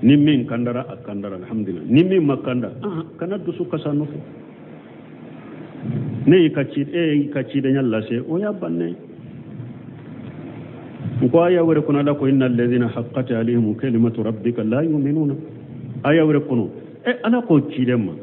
ni min kandara a kandara alhamdulillah ni min ma kanda ah, kana dusu kasi a nɔfɛ ne y'i ka ci e y'i ka cidenya lase o y'a bannen n ko aya wɛrɛ kɔnɔ ala ko inna alladhina haqqat alayhim kalimatu rabbika la yu'minuna aya wɛrɛ kɔnɔ e ala ko ciden ma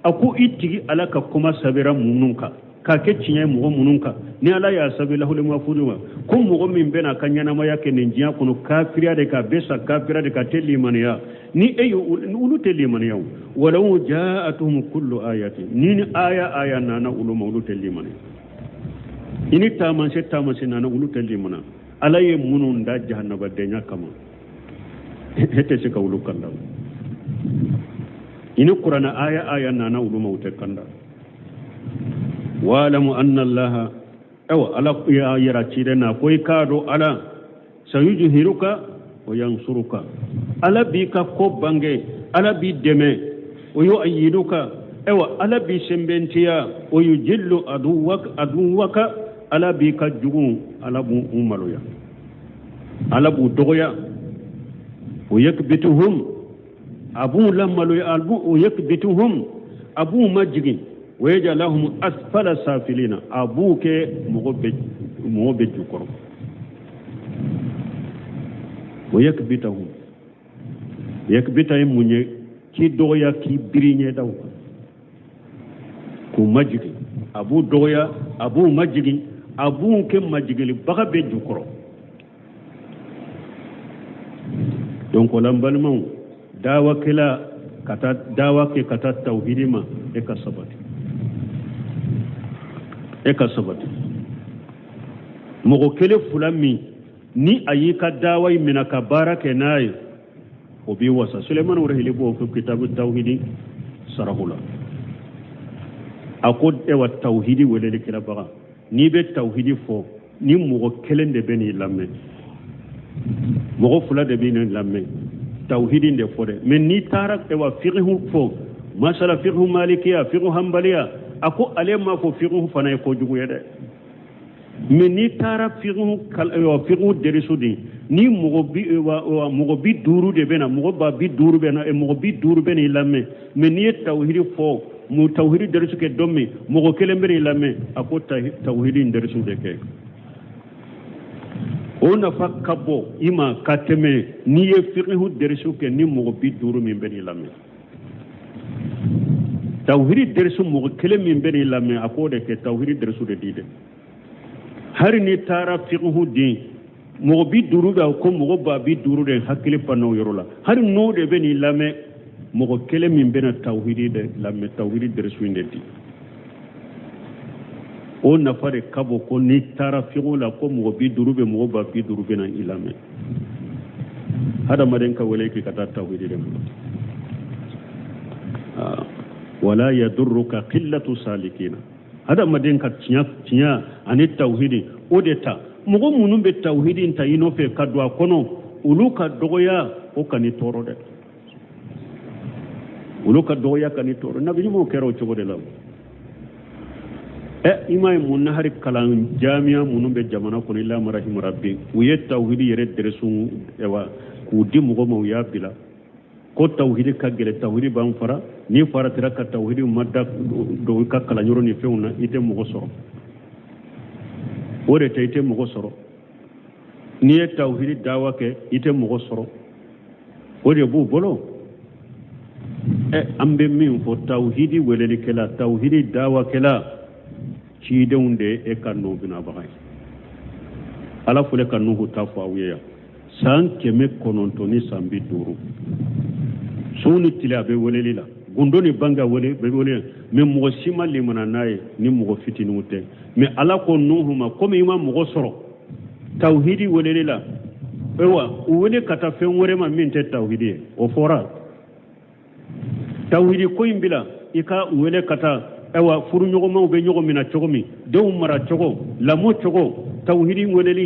a ko i tigi ala ka kuma sɛbɛra minnu kan k'a kɛ tiɲɛ ye mɔgɔ minnu kan ni ala y'a sɛbɛn lahuli mafudu ma ko mɔgɔ min bɛna a ka ɲɛnamaya kɛ nin diɲɛ kɔnɔ kafiriya de kan bɛ sa kafiriya de kan tɛ limaniya ni e ye olu tɛ limaniya o walaw jaatuhum kullu ayati ni ni aya aya nana olu ma olu tɛ limaniya i ni taamasiyɛn taamasiyɛn nana olu tɛ limaniya ala ye minnu da jahanabadenya kama e tɛ se ka olu kanda i ni kuranɛ aya aya nana olu ma u tɛ kanda wa'lamu anna allaha awa ala y'a yira ciden na ko i k'a dɔn ala sayujhiruka wa yansuruka ala b'i ka ko bange ala b'i dɛmɛ wa yu'ayyiduka awa ala b'i sɛnbɛntiya wa yujillu aduwaka ala b'i ka jugu ala b'u maloya ala b'u dɔgɔya wa yakbituhum a b'u lamaloya wa yakbituhum a b'u majigin wa yajalahum asfala safilina a b'u kɛ mɔgɔ bɛ mɔgɔ bɛ jukɔrɔ wa yakbitahum yakbita ye mun ye k'i dɔgɔya k'i biri ɲɛdaw kan k'u majigin a b'u dɔgɔya a b'u majigin a b'u kɛ majigilibaga bɛ jukɔrɔ donc o la n balimaw dawakɛla ka taa dawa kɛ ka taa tawhidi ma e ka sabati e ka sabati mɔgɔ kelen fila min ni a y'i ka dawa in minɛ ka baara kɛ n'a ye o b'i wasa sulemani rahili b'o fɔ kitabu tawhidi sarahu la a ko ewa tawhidi welelikɛlabaga n'i bɛ tawhidi fɔ ni mɔgɔ kelen de bɛ n'i lamɛn mɔgɔ fila de bɛ n'i lamɛn tawhidi de fɔ dɛ mɛ n'i taara ewa fiqhu fɔ masala fiqhu malikiya fiqhu hanbaliya a ko ale m'a fɔ fiqhu fana ye kojugu ye dɛ mɛ n'i taara fiqhu derisu di ni mɔgɔ 50 de bɛ na mɔgɔ ba 50 bɛ na mɔgɔ 50 bɛ n'i lamɛn mɛ n'i ye tawhidi fɔ mu tawhidi derisu kɛ don min mɔgɔ kelen bɛ n'i lamɛn a ko tawhidi in derisu de kɛ o nafa ka bon i ma ka tɛmɛ n'i ye fiqhu derisu kɛ ni mɔgɔ 50 min bɛ n'i lamɛn tawhidi derisu mɔgɔ kelen min bɛ n'i lamɛn a k'o de kɛ tawhidi derisu de di dɛ hari n'i taara fiqhu di mɔgɔ 50 bɛ ko mɔgɔ ba 50 de hakili pan o yɔrɔ la hari n'o de bɛ n'i lamɛn mɔgɔ kelen min bɛna tawhidi de lamɛn tawhidi derisu in de di o nafa de ka bon ko n'i taara fiqhu la ko mɔgɔ 50 bɛ mɔgɔ ba 50 bɛna i lamɛn hadamaden ka wele k'i ka taa tawhidi de ma ah, wala yadurruka qillatu salikina hadamaden ka tiɲɛ tiɲɛ ani tawhidi o de ta mɔgɔ minnu bɛ tawhidi ta i nɔfɛ ka don a kɔnɔ olu ka dɔgɔya o kan'i tɔɔrɔ dɛ olu ka dɔgɔya kan'i tɔɔrɔ nabi ɲumanw kɛra o cogo de la ɛ i m'a ye mun na hari kalan jamiya minnu bɛ jamana kɔnɔ illa man rahima rabbi u ye tawhidi yɛrɛ dɛrɛsu ɛwa k'u di mɔgɔ ma u y'a bila ko tawhidi ka gɛlɛ tawhidi b'an fara n'i faratira ka tawhidi ma da don i ka kalanyɔrɔ ni fɛnw na i tɛ mɔgɔ sɔrɔ o de tɛ i tɛ mɔgɔ sɔrɔ n'i ye tawhidi dawa kɛ i tɛ mɔgɔ sɔrɔ o de b'u bolo ɛ an bɛ min fɔ tawhidi welelikɛla tawhidi dawakɛla cidenw de ye e ka nɔbinabaga ye ala filɛ ka nuhu ta fɔ aw ye yan san 950 su ni tile a bɛ weleli la gundo ni bange wele bɛ wele mɛ mɔgɔ si ma limana n'a ye ni mɔgɔ fitininw tɛ mɛ ala ko nuhu ma komi i ma mɔgɔ sɔrɔ Tawhidi weleli la, ayiwa, u wele ka taa fɛn wɛrɛ ma min tɛ tawhidi ye, o fɔra. Tawhidi ko in bila, i ka u wele ka taa, ayiwa, furuɲɔgɔnmaw bɛ ɲɔgɔn minɛ cogo min, denw mara cogo, lamɔ cogo, tawhidi weleli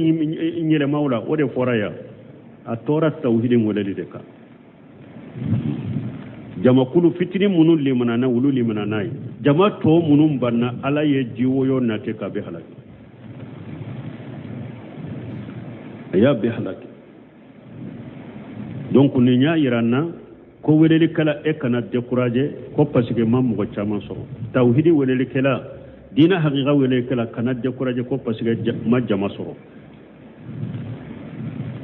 yɛlɛmaw la, o de fɔra yan. A tora tawhidi weleli de kan. Jamakulu fitinin minnu limanana, olu limana n'a ye. Jama tɔ minnu banna, Ala ye jiwoyo nati k'a bɛɛ halaki, a y'a bɛɛ halaki. Donc nin y'a yira n na ko welelikɛla, e kana décourager ko parce que ma mɔgɔ caman sɔrɔ. Tawhidi welelikɛla, diinɛ hakika welelikɛla, kana décourager ko parce que ma jama sɔrɔ.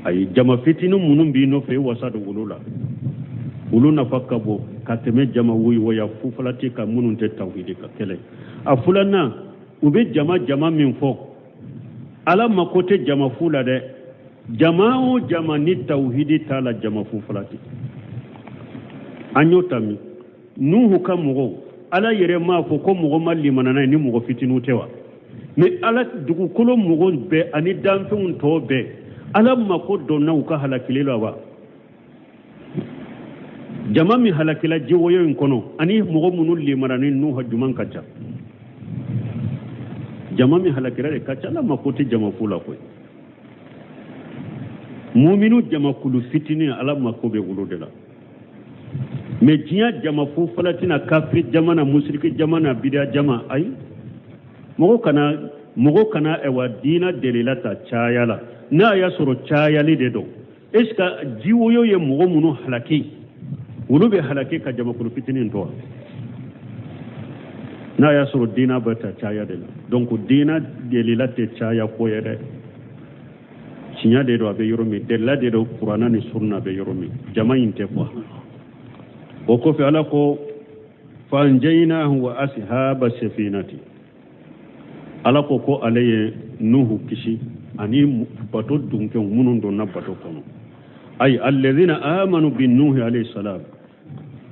Ayi, jama fitinin minnu b'i nɔfɛ, i wasa don olu la, olu nafa ka bon ka tɛmɛ jama woyowoya fufalati kan minnu tɛ tawhidi ka kɛlɛ. A filanan, u bɛ jama jama min fɔ, Ala mako tɛ jama fu la dɛ. Jama o jama ni tawhidi t'a la, jama fufalati. An y'o ta min, Nuhu ka mɔgɔw, Ala yɛrɛ m'a fɔ ko mɔgɔ ma limana n'a ye ni mɔgɔ fitininw tɛ wa? Mais Ala dugukolo mɔgɔw bɛɛ ani danfɛnw tɔ bɛɛ, Ala mako donna u ka halakili la wa? Jama min halakila jiwoyo in kɔnɔ ani mɔgɔ minnu limana ni Nuhu, juman ka ca? Jama min halakira de ka ca. Ala mako tɛ jama fu la koyi. Muminu jamakulu fitinin, Ala mako bɛ olu de la. Mais diɲɛ jama fu falati na, kafiri jama na, musiriki jama na, bidiya jama, ayi, mɔgɔ kana ɛwa diina delila ta caya la. N'a y'a sɔrɔ cayali de don, est ce que jiwoyo ye mɔgɔ minnu halaki, olu bɛ halaki ka jamakulu fitinin to wa? N'a y'a sɔrɔ diina bɛ ta caya de la. Donc diina delila tɛ caya ko ye dɛ. Tiɲɛ de don, a bɛ yɔrɔ min, delila de don, Kuranna ni sunna bɛ yɔrɔ min, jama in tɛ quoi. O kɔfɛ, Ala ko fa anjaynahu wa ashaba safinati. Ala ko ale ye Nuhu kisi ani bato dunkew minnu donna bato kɔnɔ, ay alladhina amanu bi Nuhi alayhi salam,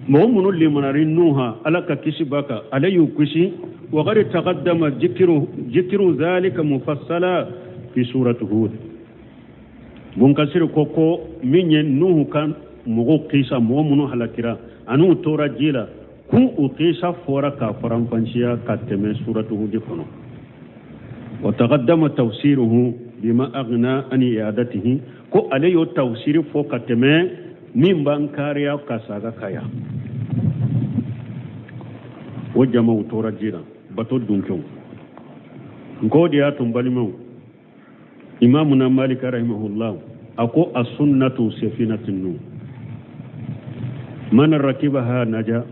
mɔgɔ minnu limanari Nuha, Ala ka kisi b'a kan, ale y'u kisi. Wa qad taqaddama jikru dhalika mufassala fi surati Hud. Bunkasiri ko min ye Nuhu ka mɔgɔw kisa, mɔgɔ minnu halakira an'u tora ji la, kun u kisa fɔra k'a faranfansiya ka tɛmɛ suratu Hud kɔnɔ. Wa taqaddama tafsiruhu bima aghna an i'adatihi, ko ale y'o tafsiri fɔ ka tɛmɛ min b'an kariya ka saga kaya. O jamaw tora ji la, bato dunkew. Nko de y'a tun, balimaw, Imamuna Malik rahimahullah a ko as-sunnatu safinatu Nuh, man rakibaha naja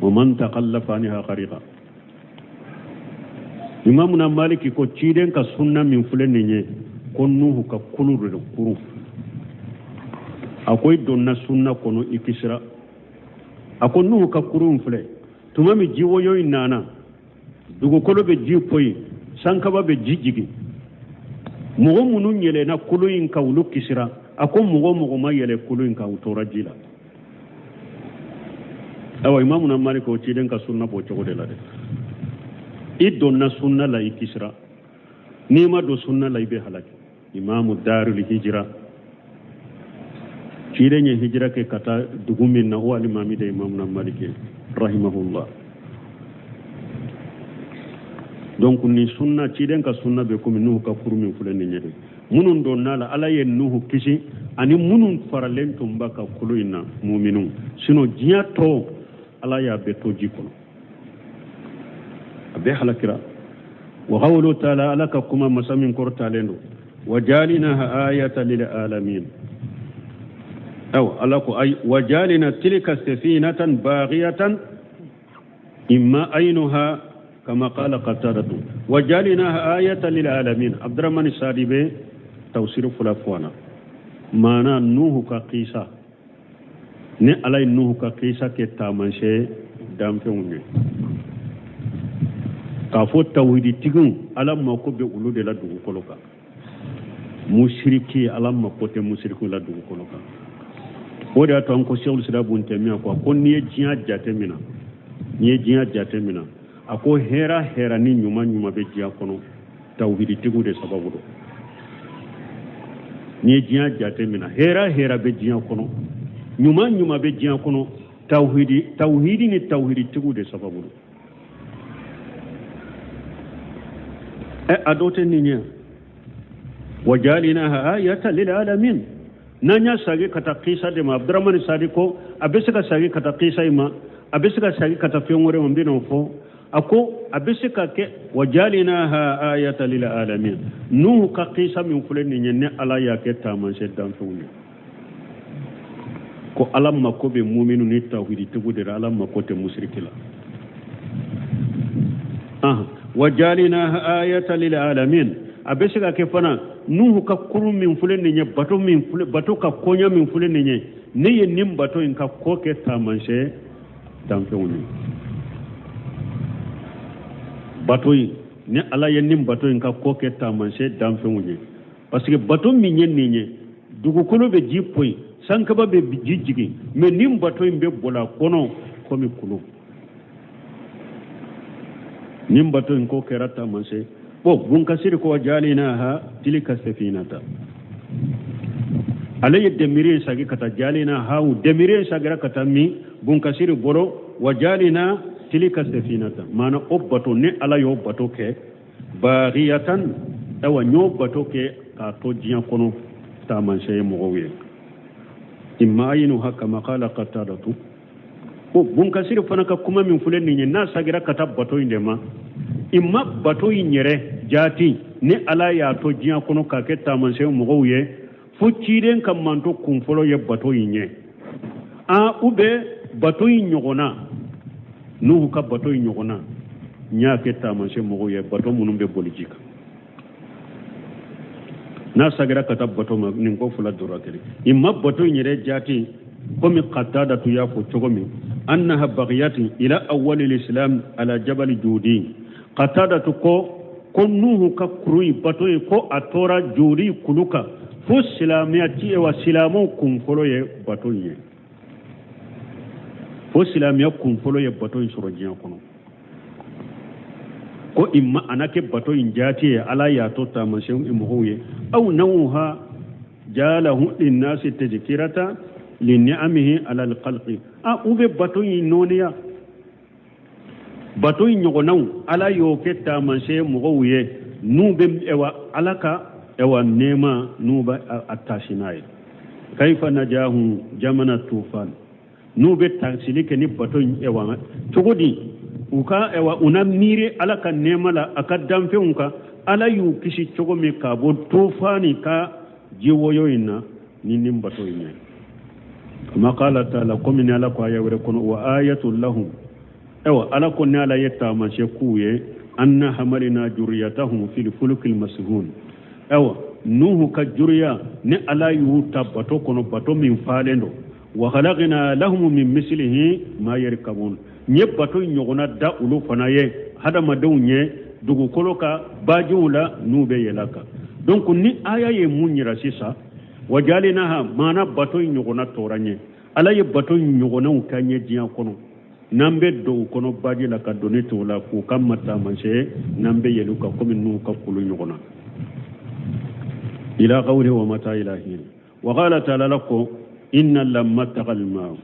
wa man taqallafa anha ghariqa. Imamuna Maliki ko ciden ka sunna min filɛ nin ye, ko Nuhu ka kulu de don, kurun. A ko i donna sunna kɔnɔ, i kisira. A ko Nuhu ka kurun filɛ, tuma min jiwoyo in nana, dugukolo bɛ ji poyi, sankaba bɛ ji jigin, mɔgɔ minnu yɛlɛnna kulu in kan, olu kisira. A ko mɔgɔ mɔgɔ ma yɛlɛ kulu in kan, u tora ji la. Ayiwa, Imamuna Malik o ciden ka sunna b'o cogo de la dɛ. I donna sunna la, i kisira. N'i ma don sunna la, i bɛ halaki. Imamu darul hijira, ciden ye hijira kɛ ka taa dugu min na, o alimami de Imamuna Malik rahimahullah. Donc ni sunna, ciden ka sunna bɛ komi Nuhu ka kuru min filɛ nin ye de. Minnu donna la, Ala ye Nuhu kisi ani minnu faralen tun b'a ka kulu in na, muminu. Sinon diɲɛ tɔ, Ala y'a bɛɛ to ji kɔnɔ, a bɛɛ halakira. Wa qawlu taala, Ala ka kuma, masa min kɔrɔtalen don, wa jalinaha ayatan lil alamin. Awa, Ala ko ay wa jalina tilka safinatan baghiyatan imma aynuha kama qala Qatadatu wa jalinaha ayatan lil alamin. Abdurrahman Sadi bɛ tafsir fila fɔ na maana Nuhu ka kisa ni Ala ye Nuhu ka kisa kɛ taamasiyɛn danfɛnw ye, k'a fɔ tawhiditigiw, Ala mako bɛ olu de la dugukolo kan. Musiriki, Ala mako tɛ musirikiw la dugukolo kan. O de y'a to an ko Sehul Islam Bun Tɛmiya ko n'i ye diɲɛ jate minɛ, n'i ye diɲɛ jate minɛ, a ko hɛra hɛra ni ɲuman ɲuman bɛ diɲɛ kɔnɔ, tawhiditigiw de sababu don. N'i ye diɲɛ jate minɛ, hɛrɛ hɛrɛ bɛ diɲɛ kɔnɔ, ɲuman ɲuman bɛ diɲɛ kɔnɔ, tawhidi tawhidi ni tawhiditigiw de sababu don. Ɛ, a dɔ tɛ nin ye wajalinaha ayatan lil alamin. N'an y'a sagi ka taa kisa de ma, Abdramani Sadi ko a bɛ se ka sagi ka taa kisa in ma, a bɛ se ka sagi ka taa fɛn wɛrɛ ma, n bɛn'o fɔ. A ko a bɛ se ka kɛ wajalinaha ayatan lil alamin, Nuhu ka kisa min filɛ nin ye, ni Ala y'a kɛ taamasiyɛn danfɛnw ye, ko Ala mako bɛ muminu ni tawhiditigiw de la, Ala mako tɛ musiriki la. Wajalinaha ayatan lil alamin, a bɛ se ka kɛ fana Nuhu ka kurun min filɛ nin ye, bato min filɛ, bato ka koɲa min filɛ nin ye, ne ye nin bato in ka ko kɛ taamasiyɛn danfɛnw ye. Bato in, ni Ala ye nin bato in ka ko kɛ taamasiyɛn danfɛnw ye, parce que bato min ye nin ye, dugukolo bɛ ji poyi, sankaba bɛ ji jigin, mais nin bato in bɛ boli a kɔnɔ komi kulu. Nin bato in ko kɛra taamasiyɛn. Bon, Bunkasiri ko jalinaha tilka safinata, ale ye demiri in sagi ka taa jalina haw, demiri in sagira ka taa min Bunkasiri bolo, wa jalina tilka safinata, maana o bato ni Ala y'o bato kɛ bagiyatan, awa n y'o bato kɛ k'a to diɲɛ kɔnɔ taamasiyɛn ye mɔgɔw ye. Imma ayinuha kama qala Qatadatu. Ko Bunkasiri fana ka kuma min filɛ nin ye, n'a sagira ka taa bato in de ma, imma bato in yɛrɛ jaati ni Ala y'a to diɲɛ kɔnɔ k'a kɛ taamasiyɛn mɔgɔw ye, fo ciden ka manto kun fɔlɔ ye bato in ye, a u bɛ bato in ɲɔgɔnna, Nuhu ka bato in ɲɔgɔnna, n y'a kɛ taamasiyɛn mɔgɔw ye, bato minnu bɛ boli ji kan. N'a sagira ka taa bato ma, nin ko fila dora kelen, imma bato in yɛrɛ jaati, komi Qatada tu y'a fɔ cogo min, annaha bagiyatin ila awwali lislam ala jabali Judi. Qatada tu ko Nuhu ka kurun in bato ye, ko a tora Judi kulu kan fo silamɛya ti wa silamɛw kun fɔlɔ ye bato in ye, fo silamɛya kun fɔlɔ ye bato in sɔrɔ diɲɛ kɔnɔ. Ko imma a na kɛ bato in jaati ye, Ala y'a to taamasiyɛn mɔgɔw ye, aw nawha jalahu linnasi tadhkirata li ni'amihi ala alkhalqi, a u bɛ bato in nɔɔniya, bato in ɲɔgɔnnaw Ala y'o kɛ taamasiyɛn mɔgɔw ye, n'u bɛ ɛwa Ala ka ɛwa nɛɛma n'u bɛ a taasi n'a ye. Kaifa najahu jamana tufan, n'u bɛ taasili kɛ ni bato in ɛwa cogo di, u ka ɛwa u na miiri Ala ka nɛɛma la a ka danfɛnw kan, Ala y'u kisi cogo min ka bɔ tufani ka jiwoyo in na ni nin bato in ye. Kama qala taala, komi ni Ala ko aya wɛrɛ kɔnɔ, wa ayatul lahum, ayiwa Ala ko ni Ala ye taamasiyɛn k'u ye, anna hamalina juriyatahum fil fulukil masihun, ayiwa Nuhu ka juriya ni Ala y'u ta bato kɔnɔ, bato min falen don, wa khalaqna lahum min mislihi ma yarkabun, n ye bato ɲɔgɔnna da olu fana ye hadamadenw ye dugukolo ka bajiw la n'u bɛ yɛlɛ kan. Donc ni aya ye mun yira sisan, wajalinaha, maana bato in ɲɔgɔnna tora ɲɛ, Ala ye bato in ɲɔgɔnnaw kɛ ɲɛ diɲɛ kɔnɔ, n'an bɛ don u kɔnɔ baji la ka doni t'u la k'u ka mataamasiyɛn, n'an bɛ yɛlɛ u kan komi n'u ka kulu ɲɔgɔnna. Ila qawli wa mata ila hin. Wa qala ta'ala, la ko inna lamma tagal ma,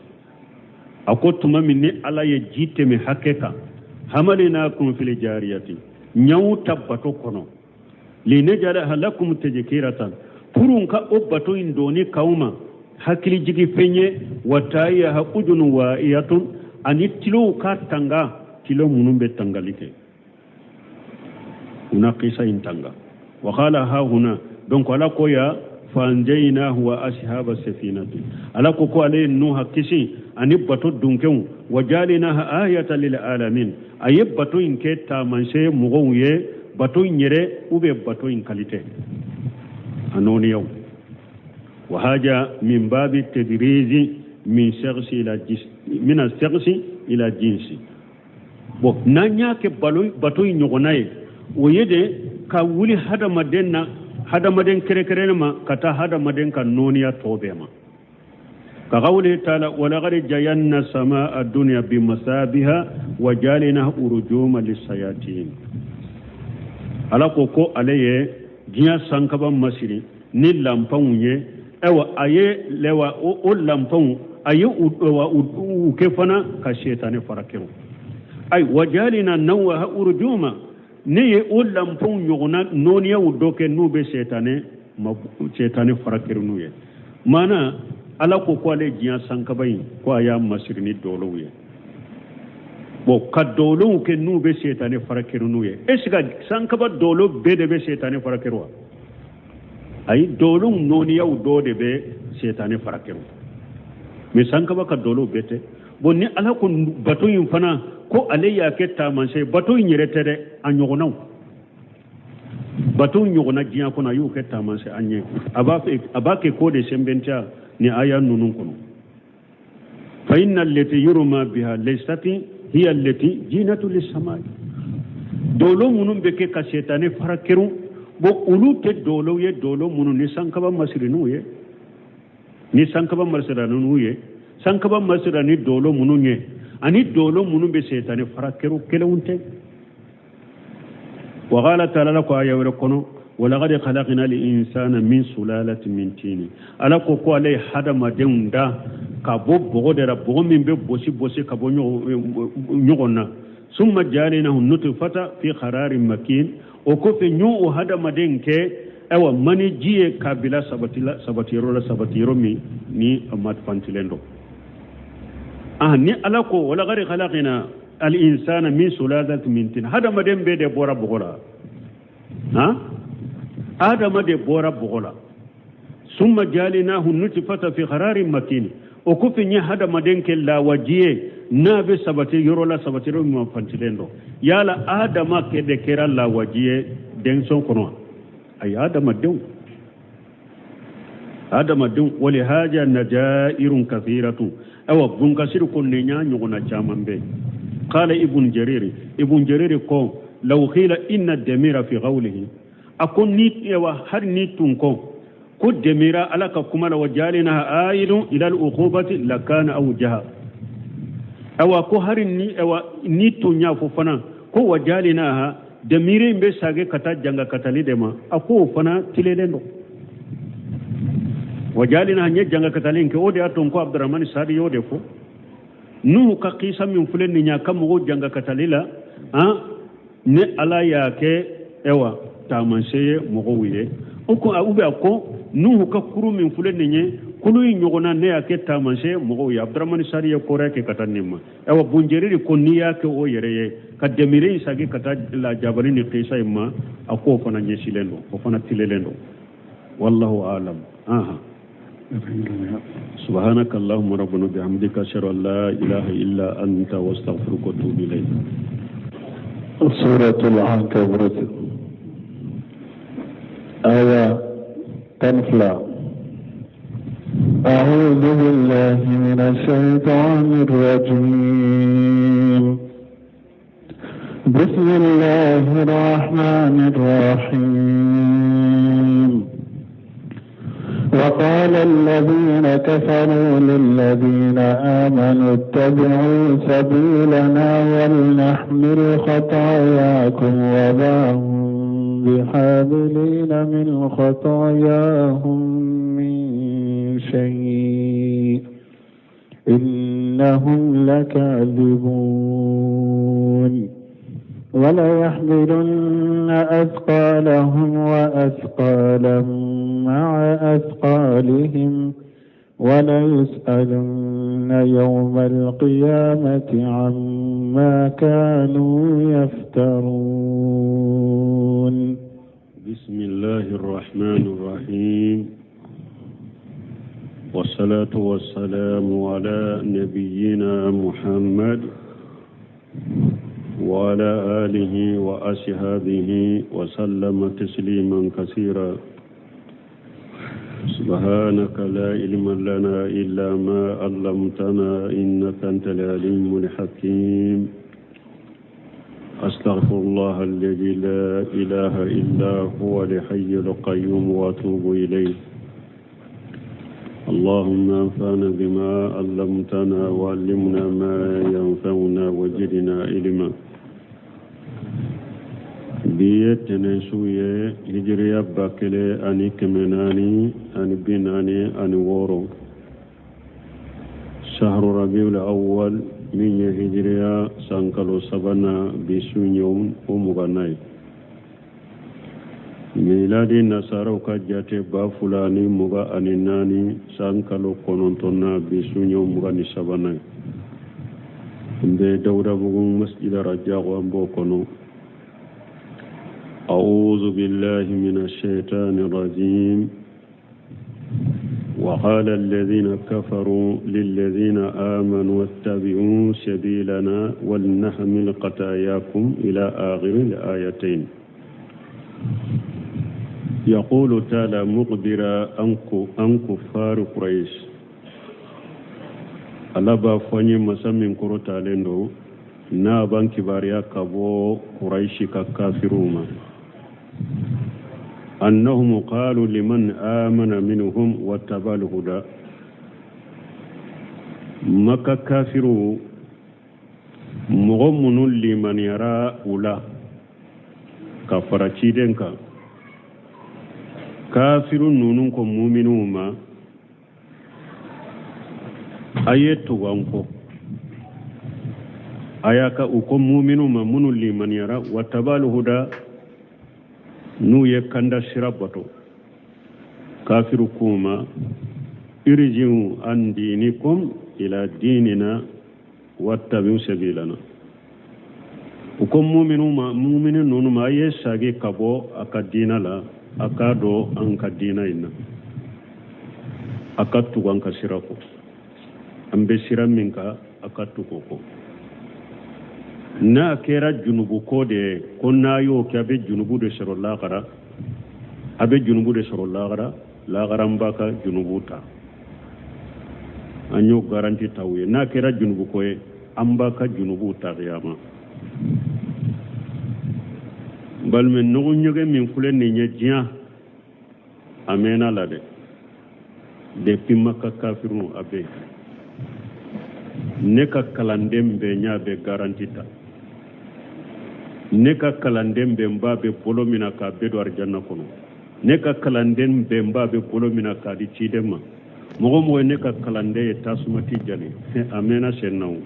a ko tuma min ni Ala ye ji tɛmɛ hakɛ kan, hamalinakum fil jariyati, ɲaw ta bato kɔnɔ, linajalaha lakum tadhkiratan, pour ka o bato in doni k'aw ma hakili jigi fɛn ye, wa ta'iyaha udunu wa'iyatun, ani tilow ka tanga, tilo minnu bɛ tangali kɛ, una kisa in tanga. Wa qala ha huna, donc Ala ko ya fanjaynahu wa ashaba safinati, Ala ko ko ale ye Nuha kisi ani bato dunkew, wa jalinaha ayatan lil alamin, a ye bato in kɛ taamasiyɛn mɔgɔw ye, bato in yɛrɛ ou bien bato in qualité a nɔɔniyaw. Wa haja min babi tadrizi min shakhsi ila jis, min shakhsi ila jinsi. Bon, n'an y'a kɛ bato in ɲɔgɔnna ye, o ye de ka wuli hadamaden na, hadamaden kɛrɛnkɛrɛnnen ma, ka taa hadamaden ka nɔɔniya tɔ bɛɛ ma. Ka qawli taala walaqad jayanna samaa dunya bimasabiha wa jalinaha urujuma lisayatin. Ala ko ko ale ye diɲɛ sankaba masiri ni lanpanw ye. Ayiwa, a ye lɛwa o lanpanw, a ye u kɛ fana ka setane fara kerun. Ayi, wajalina nawaha urjuma, ne ye o lanpanw ɲɔgɔnna nɔɔniyaw dɔ kɛ n'u bɛ setane fara kerun n'u ye. Maana ala ko ko ale diɲɛ sankaba in ko a y'a masiri ni dɔlɔw ye. Bon, ka dɔlɔw kɛ n'u bɛ setane fara kerun n'u ye, est ce que sankaba dɔlɔ bɛɛ de bɛ setane fara kerun wa? Ayi, dɔlɔw nɔɔniyaw dɔ de bɛ setane fara kerun, mais sankaba ka dɔlɔw bɛɛ tɛ. Bon, ni ala ko bato in fana ko ale y'a kɛ taamasiyɛn, bato in yɛrɛ tɛ dɛ, a ɲɔgɔnnaw, bato ɲɔgɔnna diɲɛ kɔnɔ, a y'o kɛ taamasiyɛn an ye. A b'a fɛ, a b'a kɛ ko de sɛnbɛntiya ni aya ninnu kɔnɔ. Fa inna allati yurma biha laysat hiya allati jinatu lis-samai. Dɔlɔ minnu bɛ kɛ ka setane fara kerun, bon, olu tɛ dɔlɔw ye, dɔlɔ minnu ni sankaba masiri n'u ye, ni sankaba masira n'u ye, sankaba masira ni dɔlɔ minnu ye, ani dɔlɔ minnu bɛ setane fara kerun kelenw tɛ. Wa qala ta'ala, ko aya wɛrɛ kɔnɔ, walaqad khalaqna al-insana min sulalatin min tin. Ala ko ko ale ye hadamadenw da ka bɔ bɔgɔ de la, bɔgɔ min bɛ bosi bosi ka bɔ ɲɔgɔn na. Summa jalinahu nutfata fi qararin makin. O kɔfɛ n y'o hadamaden kɛ ayiwa mani ji ye k'a bila sabatiyɔrɔ la, sabatiyɔrɔ min ni a ma fantilen don. Ah, ni ala ko walaqad khalaqna al-insana min sulalatin min tin, hadamaden bɛɛ de bɔra bɔgɔ la. Han, adama de bɔra bɔgɔ la. Summa jalinahu nutfata fi qararin makin. O kɔfɛ n ye hadamaden kɛ lawaji ye n'a bɛ sabati yɔrɔ la, sabati yɔrɔ min fantilen don. Yala adama kɛ de kɛra lawaji ye denso kɔnɔ wa? Ayi, adamadenw wali haja najairun kathiratun. Awa, bunkasiri ko ne ɲa ɲɔgɔnna caman bɛ. Qala ibn jarir, ibn jarir ko law qila inna damira fi qawlihi, a ko ni awa har ni tun ko ko demira ala ka kuma la wa jalina aidun ila al-uqubati lakana awjaha. Awa, ko har ni awa ni tun y'a fɔ fana ko wa jalinaha demire in bɛ sage ka taa janga katali de ma, a ko o fana tilelen don. Wa jalinaha n ye janga katali in kɛ, o de y'a to n ko Abdurahmani Sadi y'o de fɔ Nuhu ka kisa min filɛ nin ye, a ka mɔgɔw janga katali la. Han, ni ala y'a kɛ ayiwa taamasiyɛn ye mɔgɔw ye, o ko u bɛ a ko Nuhu ka kuru min filɛ nin ye, kulu in ɲɔgɔnna ne y'a kɛ taamasiyɛn mɔgɔw ye. Abdurahmani Sadi ye kɔrɔ kɛ ka taa nin ma. Ayiwa, bunjeri de ko n'i y'a kɛ o yɛrɛ ye ka demire in sagi ka taa lajabali ni kisa in ma, a k'o fana ɲɛsilen don, o fana tilelen don. Wallahu alam. Aha, سبحانك اللهم ربنا بحمدك، أشهد أن لا إله إلا أنت، واستغفرك وأتوب إليك.
سورة العنكبوت، آية 12. أعوذ بالله من الشيطان الرجيم. بسم الله الرحمن الرحيم. وقال الذين كفروا للذين آمنوا اتبعوا سبيلنا ولنحمل خطاياكم وما هم بحاملين من خطاياهم من شيء إنهم لكاذبون. وليحملن أثقالهم وأثقالا مع أثقالهم وليسألن يوم القيامة عما كانوا يفترون.
بسم الله الرحمن الرحيم، والصلاة والسلام على نبينا محمد وعلى آله وأصحابه وسلم تسليما كثيرا. سبحانك لا علم لنا إلا ما علمتنا إنك أنت العليم الحكيم. أستغفر الله الذي لا إله إلا هو الحي القيوم وأتوب إليه. اللهم انفعنا بما علمتنا وعلمنا ما ينفعنا وزدنا علما. Bi ye tɛnɛnsu ye, hijiriya 1446, sahru rabiul awwal, min ye hijiriya san kalo sabanan, bi su ye o 20nan ye. Miladi nasaraw ka jate, 2024 san kalo kɔnɔntɔnnan, bi su ye 23nan ye. N bɛ Dawudabugu masjid Rajago, an b'o kɔnɔ. أعوذ بالله من الشيطان الرجيم. وقال الذين كفروا للذين آمنوا اتبعوا سبيلنا ولنحمل خطاياكم إلى آخر الآيتين. يقول تعالى مخبرا عن كفار قريش. Ala b'a fɔ an ye, masa min kɔrɔtalen don, n'a b'an kibaruya ka bɔ Kuraishi ka kafiriw ma, annahum qalu liman amana minhum wattaba alhuda. Maka kafiriw, mɔgɔ minnu limaniyara u la ka fara ciden kan, kafiru ninnu ko muminiw ma: a ye tugu an kɔ. A y'a ka u ko muminu ma minnu limaniyara, wattabal huda, n'u ye kanda sira bato, kafiru k'u ma: irji'u an dinikum ila dinina wattabi'u sabilana. U ko muminu ma, mumini ninnu ma, a ye sagi ka bɔ a ka diina la, a ka don an ka diina in na, a ka tugu an ka sira kɔ, an bɛ sira min kan, a ka tugu o kɔ. N'a kɛra junubu ko de ye, ko n'a y'o kɛ, a bɛ junubu de sɔrɔ lagara, a bɛ junubu de sɔrɔ lagara, lagara n b'a ka junubu ta, an y'o garanti ta u ye. N'a kɛra junubu ko ye, an b'a ka junubu ta kiyama. Balima, ɲɔgɔn ɲɛgɛn min filɛ nin ye diɲɛ, a mɛnna la dɛ. Depuis Maka kafiriw, a bɛ ne ka kalanden bɛɛ, n y'a bɛɛ garanti ta. Ne ka kalanden bɛɛ, n b'a bɛɛ bolo minɛ k'a bɛɛ don arijanna kɔnɔ. Ne ka kalanden bɛɛ, n b'a bɛɛ bolo minɛ k'a di ciden ma. Mɔgɔ mɔgɔ ye ne ka kalanden ye, tasuma t'i jani. A mɛnna sen na o.